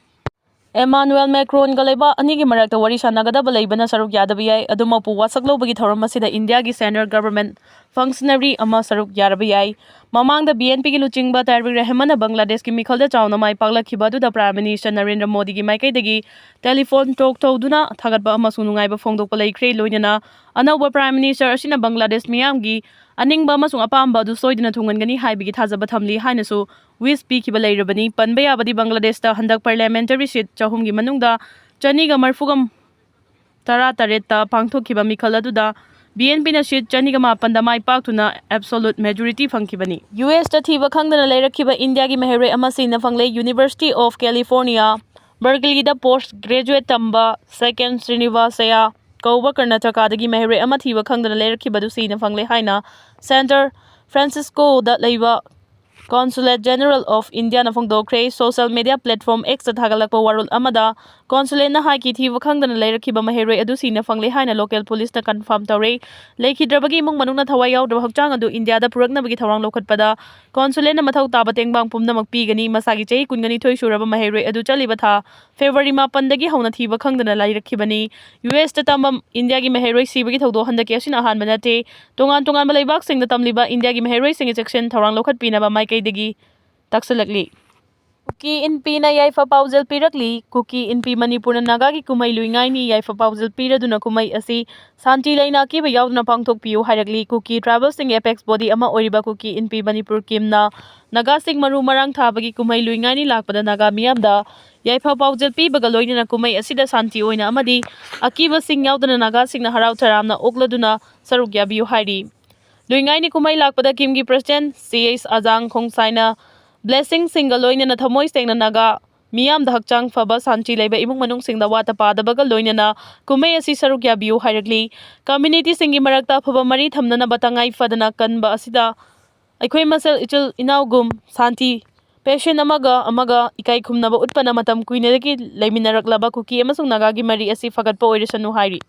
ꯑꯦꯃꯥꯅꯨꯑꯦꯜ ꯃꯦꯀ꯭ꯔꯣꯟꯒ ꯂꯩꯕꯥꯛ ꯑꯅꯤꯒꯤ ꯃꯔꯛꯇ ꯋꯥꯔꯤ ꯁꯥꯟꯅꯒꯗꯕ ꯂꯩꯕꯅ ꯁꯔꯨꯛ ꯌꯥꯗꯕ ꯌꯥꯏ꯫ ꯑꯗꯨꯃꯛꯄꯨ, ꯋꯥꯁꯛ ꯂꯧꯕꯒꯤ ꯊꯧꯔꯝ ꯑꯁꯤꯗ ꯏꯟꯗꯤꯌꯥꯒꯤ ꯁꯦꯅꯤꯌꯔ ꯒꯚꯔꯟꯃꯦꯟꯠ ꯐꯪꯁꯅꯔꯤ ꯑꯃ ꯁꯔꯨꯛ ꯌꯥꯔꯕ ꯌꯥꯏ꯫ ꯃꯃꯥꯡꯗ ꯕꯤ ꯑꯦꯟ ꯄꯤꯒꯤ ꯂꯨꯆꯤꯡꯕ ꯇꯥꯔꯤꯛ ꯔꯦꯍꯃꯟꯅ ꯕꯪꯒ꯭ꯂꯥꯗꯦꯁꯀꯤ ꯃꯤꯈꯜꯗ ꯆꯥꯎꯅ ꯃꯥꯏ ꯄꯥꯛꯂꯛꯈꯤꯕ ꯑꯗꯨꯗ ꯄ꯭ꯔꯥꯏꯝ ꯃꯤꯅꯤꯁꯇꯔ ꯅꯔꯦꯟꯗ꯭ꯔ ꯃꯣꯗꯤꯒꯤ ꯃꯥꯏꯀꯩꯗꯒꯤ ꯇꯦꯂꯤꯐꯣꯟ ꯇꯣꯛ ꯇꯧꯗꯨꯅ ꯊꯥꯒꯠꯄ ꯑꯃꯁꯨꯡ ꯅꯨꯡꯉꯥꯏꯕ ꯐꯣꯡꯗꯣꯛꯄ ꯂꯩꯈ꯭ꯔꯦ꯫ ꯂꯣꯏꯅꯅ ꯑꯅꯧꯕ ꯄ꯭ꯔꯥꯏꯝ ꯃꯤꯅꯤꯁꯇꯔ ꯑꯁꯤꯅ ꯕꯪꯒ꯭ꯂꯥꯗꯦꯁ ꯃꯤꯌꯥꯝꯒꯤ ꯑꯅꯤꯡꯕ ꯑꯃꯁꯨꯡ ꯑꯄꯥꯝꯕ ꯑꯗꯨ ꯁꯣꯏꯗꯅ ꯊꯨꯡꯍꯟꯒꯅꯤ ꯍꯥꯏꯕꯒꯤ ꯊꯥꯖꯕ ꯊꯝꯂꯤ ꯍꯥꯏꯅꯁꯨ ꯋꯤꯁ ꯄꯤꯈꯤꯕ ꯂꯩꯔꯕꯅꯤ꯫ ꯄꯟꯕ ꯌꯥꯕꯗꯤ, ꯕꯪꯒ꯭ꯂꯥꯗꯦꯁꯇ ꯍꯟꯗꯛ ꯄꯥꯔꯂꯤꯌꯥꯃꯦꯟꯇꯔꯤ ꯁꯤꯠ ꯆꯍꯨꯝꯒꯤ ꯃꯅꯨꯡꯗ ꯆꯅꯤꯒ ꯃꯔꯤꯐꯨꯒ ꯇꯔꯥ ꯇꯔꯦꯠꯇ ꯄꯥꯡꯊꯣꯛꯈꯤꯕ ꯃꯤꯈꯜ ꯑꯗꯨꯗ ꯕꯤ ꯑꯦꯟ ꯄꯤꯅ ꯁꯤꯠ ꯆꯅꯤꯒ ꯃꯥꯄꯟꯗ ꯃꯥꯏ ꯄꯥꯛꯇꯨꯅ ꯑꯦꯕꯁꯣꯂꯨꯠ ꯃꯦꯖꯣꯔꯤꯇꯤ ꯐꯪꯈꯤꯕꯅꯤ꯫ ꯌꯨ ꯑꯦꯁꯇ ꯊꯤꯕ ꯈꯪꯗꯅ ꯂꯩꯔꯛꯈꯤꯕ ꯏꯟꯗꯤꯌꯥꯒꯤ ꯃꯍꯩꯔꯣꯏ ꯑꯃ ꯁꯤꯅ ꯐꯪꯂꯦ꯫ ꯌꯨꯅꯤꯚꯔꯁꯤꯇꯤ ꯑꯣꯐ ꯀꯦꯂꯤꯐꯣꯔꯅꯤꯌꯥ, ꯕꯔꯀꯂꯤꯗ ꯄꯣꯁꯠ ꯒ꯭ꯔꯦꯖꯨꯑꯦꯠ ꯇꯝꯕ ꯁꯦꯀꯦꯟ ꯁ꯭ꯔꯤꯅꯤꯋꯥꯁꯌꯥ ꯀꯧꯕ ꯀꯔꯅꯥꯇꯀꯥꯗꯒꯤ ꯃꯍꯩꯔꯣꯏ ꯑꯃ ꯊꯤꯕ ꯈꯪꯗꯅ ꯂꯩꯔꯛꯈꯤꯕꯗꯨ ꯁꯤꯅ ꯐꯪꯂꯦ ꯍꯥꯏꯅ ꯁꯦꯟꯇꯔ ꯐ꯭ꯔꯥꯟꯁꯤꯁꯀꯣꯗ ꯂꯩꯕ ꯀꯣꯟꯁꯨꯂꯦꯠ ꯖꯦꯅꯔꯦꯜ ꯑꯣꯐ ꯏꯟꯗꯤꯌꯥꯅ ꯐꯣꯡꯗꯣꯛꯈ꯭ꯔꯦ꯫ ꯁꯣꯁꯤꯌꯦꯜ ꯃꯤꯗꯤꯌꯥ ꯄ꯭ꯂꯦꯠꯐꯣꯔꯝ ꯑꯦꯛꯁꯇ ꯊꯥꯒꯠꯂꯛꯄ ꯋꯥꯔꯣꯜ ꯑꯃꯗ ꯀꯣꯟꯁꯨꯂꯦꯠꯅ ꯍꯥꯏꯈꯤ, ꯊꯤꯕ ꯈꯪꯗꯅ ꯂꯩꯔꯛꯈꯤꯕ ꯃꯍꯩꯔꯣꯏ ꯑꯗꯨ ꯁꯤꯅ ꯐꯪꯂꯦ ꯍꯥꯏꯅ ꯂꯣꯀꯦꯜ ꯄꯨꯂꯤꯁꯅ ꯀꯟꯐꯥꯔꯝ ꯇꯧꯔꯦ꯫ ꯂꯩꯈꯤꯗ꯭ꯔꯕꯒꯤ ꯏꯃꯨꯡ ꯃꯅꯨꯡꯅ ꯊꯋꯥꯏ ꯌꯥꯎꯗ꯭ꯔꯕ ꯍꯛꯆꯥꯡ ꯑꯗꯨ ꯏꯟꯗꯤꯌꯥꯗ ꯄꯨꯔꯛꯅꯕꯒꯤ ꯊꯧꯔꯥꯡ ꯂꯧꯈꯠꯄꯗ ꯀꯣꯟꯁꯨꯂꯦꯠꯅ ꯃꯊꯧ ꯇꯥꯕ ꯇꯦꯡꯕꯥꯡ ꯄꯨꯝꯅꯃꯛ ꯄꯤꯒꯅꯤ꯫ ꯃꯁꯥꯒꯤ ꯆꯍꯤ ꯀꯨꯟꯒꯅꯤꯊꯣꯏ ꯁꯨꯔꯕ ꯃꯍꯩꯔꯣꯏ ꯑꯗꯨ ꯆꯠꯂꯤꯕ ꯊꯥ ꯐꯦꯕ꯭ꯔꯨꯋꯥꯔꯤ ꯃꯥꯄꯟꯗꯒꯤ ꯍꯧꯅ ꯊꯤꯕ ꯈꯪꯗꯅ ꯂꯩꯔꯛꯈꯤꯕꯅꯤ꯫ ꯌꯨ ꯑꯦꯁꯇ ꯇꯝꯕ ꯏꯟꯗꯤꯌꯥꯒꯤ ꯃꯍꯩꯔꯣꯏ ꯁꯤꯕꯒꯤ ꯊꯧꯗꯣꯛ ꯍꯟꯗꯛꯀꯤ ꯑꯁꯤꯅ ꯑꯍꯥꯟꯕ ꯅꯠꯇꯦ꯫ ꯇꯣꯉꯥꯟ ꯇꯣꯉꯥꯟꯕ ꯂꯩꯕꯥꯛꯁꯤꯡꯗ ꯇꯝꯂꯤꯕ ꯏꯟꯗꯤꯌꯥꯒꯤ ꯃꯍꯩꯔꯣꯏꯁꯤꯡꯒꯤ ꯆꯦꯛꯁꯤꯟ ꯊꯧꯔꯥꯡ ꯂꯧꯈꯠꯄꯤꯅꯕ ꯃꯥꯏꯀꯩꯗꯒꯤ ꯇꯥꯛꯁꯤꯜꯂꯛꯂꯤ꯫ ꯀꯨꯀꯤ ꯏꯟꯄꯤꯅ ꯌꯥꯏꯐ ꯄꯥꯎꯖꯦꯜ ꯄꯤꯔꯛꯂꯤ꯫ ꯀꯨꯀꯤ ꯏꯟꯄꯤ ꯃꯅꯤꯄꯨꯔꯅ ꯅꯥꯒꯥꯒꯤ ꯀꯨꯝꯍꯩ ꯂꯨꯏꯉꯥꯏꯅꯤ ꯌꯥꯏꯐ ꯄꯥꯎꯖꯦꯜ ꯄꯤꯔꯗꯨꯅ ꯀꯨꯝꯍꯩ ꯑꯁꯤ ꯁꯥꯟꯇꯤ ꯂꯩꯅ ꯑꯀꯤꯕ ꯌꯥꯎꯗꯅ ꯄꯥꯡꯊꯣꯛꯄꯤꯌꯨ ꯍꯥꯏꯔꯛꯂꯤ꯫ ꯀꯨꯀꯤ ꯇ꯭ꯔꯥꯏꯕꯦꯜꯁꯤꯡꯒꯤ ꯑꯦꯄꯦꯛꯁ ꯕꯣꯗꯤ ꯑꯃ ꯑꯣꯏꯔꯤꯕ ꯀꯨꯀꯤ ꯏꯟꯄꯤ ꯃꯅꯤꯄꯨꯔ ꯀꯤꯝꯅ ꯅꯥꯒꯥꯁꯤꯡ ꯃꯔꯨ ꯃꯔꯥꯡ ꯊꯥꯕꯒꯤ ꯀꯨꯝꯍꯩ ꯂꯨꯏꯉꯥꯏꯅꯤ ꯂꯥꯛꯄꯗ ꯅꯥꯒꯥ ꯃꯤꯌꯥꯝꯗ ꯌꯥꯏꯐ ꯄꯥꯎꯖꯦꯜ ꯄꯤꯕꯒ ꯂꯣꯏꯅꯅ ꯀꯨꯝꯍꯩ ꯑꯁꯤꯗ ꯁꯥꯟꯇꯤ ꯑꯣꯏꯅ ꯑꯃꯗꯤ ꯑꯀꯤꯕꯁꯤꯡ ꯌꯥꯎꯗꯅ ꯅꯥꯒꯥꯁꯤꯡꯅ ꯍꯔꯥꯎ ꯇꯔꯥꯝꯅ ꯑꯣꯛꯂꯗꯨꯅ ꯁꯔꯨꯛ ꯌꯥꯕꯤꯌꯨ ꯍꯥꯏꯔꯤ꯫ ꯂꯨꯏꯉꯥꯏꯅꯤ ꯀꯨꯝꯍꯩ ꯂꯥꯛꯄꯗ ꯀꯤꯝꯒꯤ ꯄ꯭ꯔꯦꯁꯤꯗꯦꯟꯠ ꯁꯤ ꯑꯩꯆ ꯑꯖꯥꯡ ꯈꯣꯡꯁꯥꯏꯅ ꯕ꯭ꯂꯦꯁꯤꯡꯁꯤꯡꯒ ꯂꯣꯏꯅꯅ ꯊꯃꯣꯏ ꯁꯦꯡꯅ ꯅꯥꯒꯥ ꯃꯤꯌꯥꯝꯗ ꯍꯛꯆꯥꯡ ꯐꯕ, ꯁꯥꯟꯇꯤ ꯂꯩꯕ ꯏꯃꯨꯡ ꯃꯅꯨꯡꯁꯤꯡꯗ ꯋꯥꯠꯇ ꯄꯥꯗꯕꯒ ꯂꯣꯏꯅꯅ ꯀꯨꯝꯍꯩ ꯑꯁꯤ ꯁꯔꯨꯛ ꯌꯥꯕꯤꯌꯨ ꯍꯥꯏꯔꯛꯂꯤ꯫ ꯀꯝꯃ꯭ꯌꯨꯅꯤꯇꯤꯁꯤꯡꯒꯤ ꯃꯔꯛꯇ ꯑꯐꯕ ꯃꯔꯤ ꯊꯝꯅꯅꯕ ꯇꯉꯥꯏ ꯐꯗꯅ ꯀꯟꯕ ꯑꯁꯤꯗ ꯑꯩꯈꯣꯏ ꯃꯁꯦꯜ ꯏꯆꯤꯜ ꯏꯅꯥꯎꯒꯨꯝ ꯁꯥꯟꯇꯤ, ꯄꯦꯁꯦꯟ ꯑꯃꯒ ꯑꯃꯒ ꯏꯀꯥꯏ ꯈꯨꯝꯅꯕ ꯎꯠꯄꯅ ꯃꯇꯝ ꯀꯨꯏꯅꯗꯒꯤ ꯂꯩꯃꯤꯟꯅꯔꯛꯂꯕ ꯀꯨꯀꯤ ꯑꯃꯁꯨꯡ ꯅꯥꯒꯥꯒꯤ ꯃꯔꯤ ꯑꯁꯤ ꯐꯒꯠꯄ ꯑꯣꯏꯔꯁꯅꯨ ꯍꯥꯏꯔꯤ꯫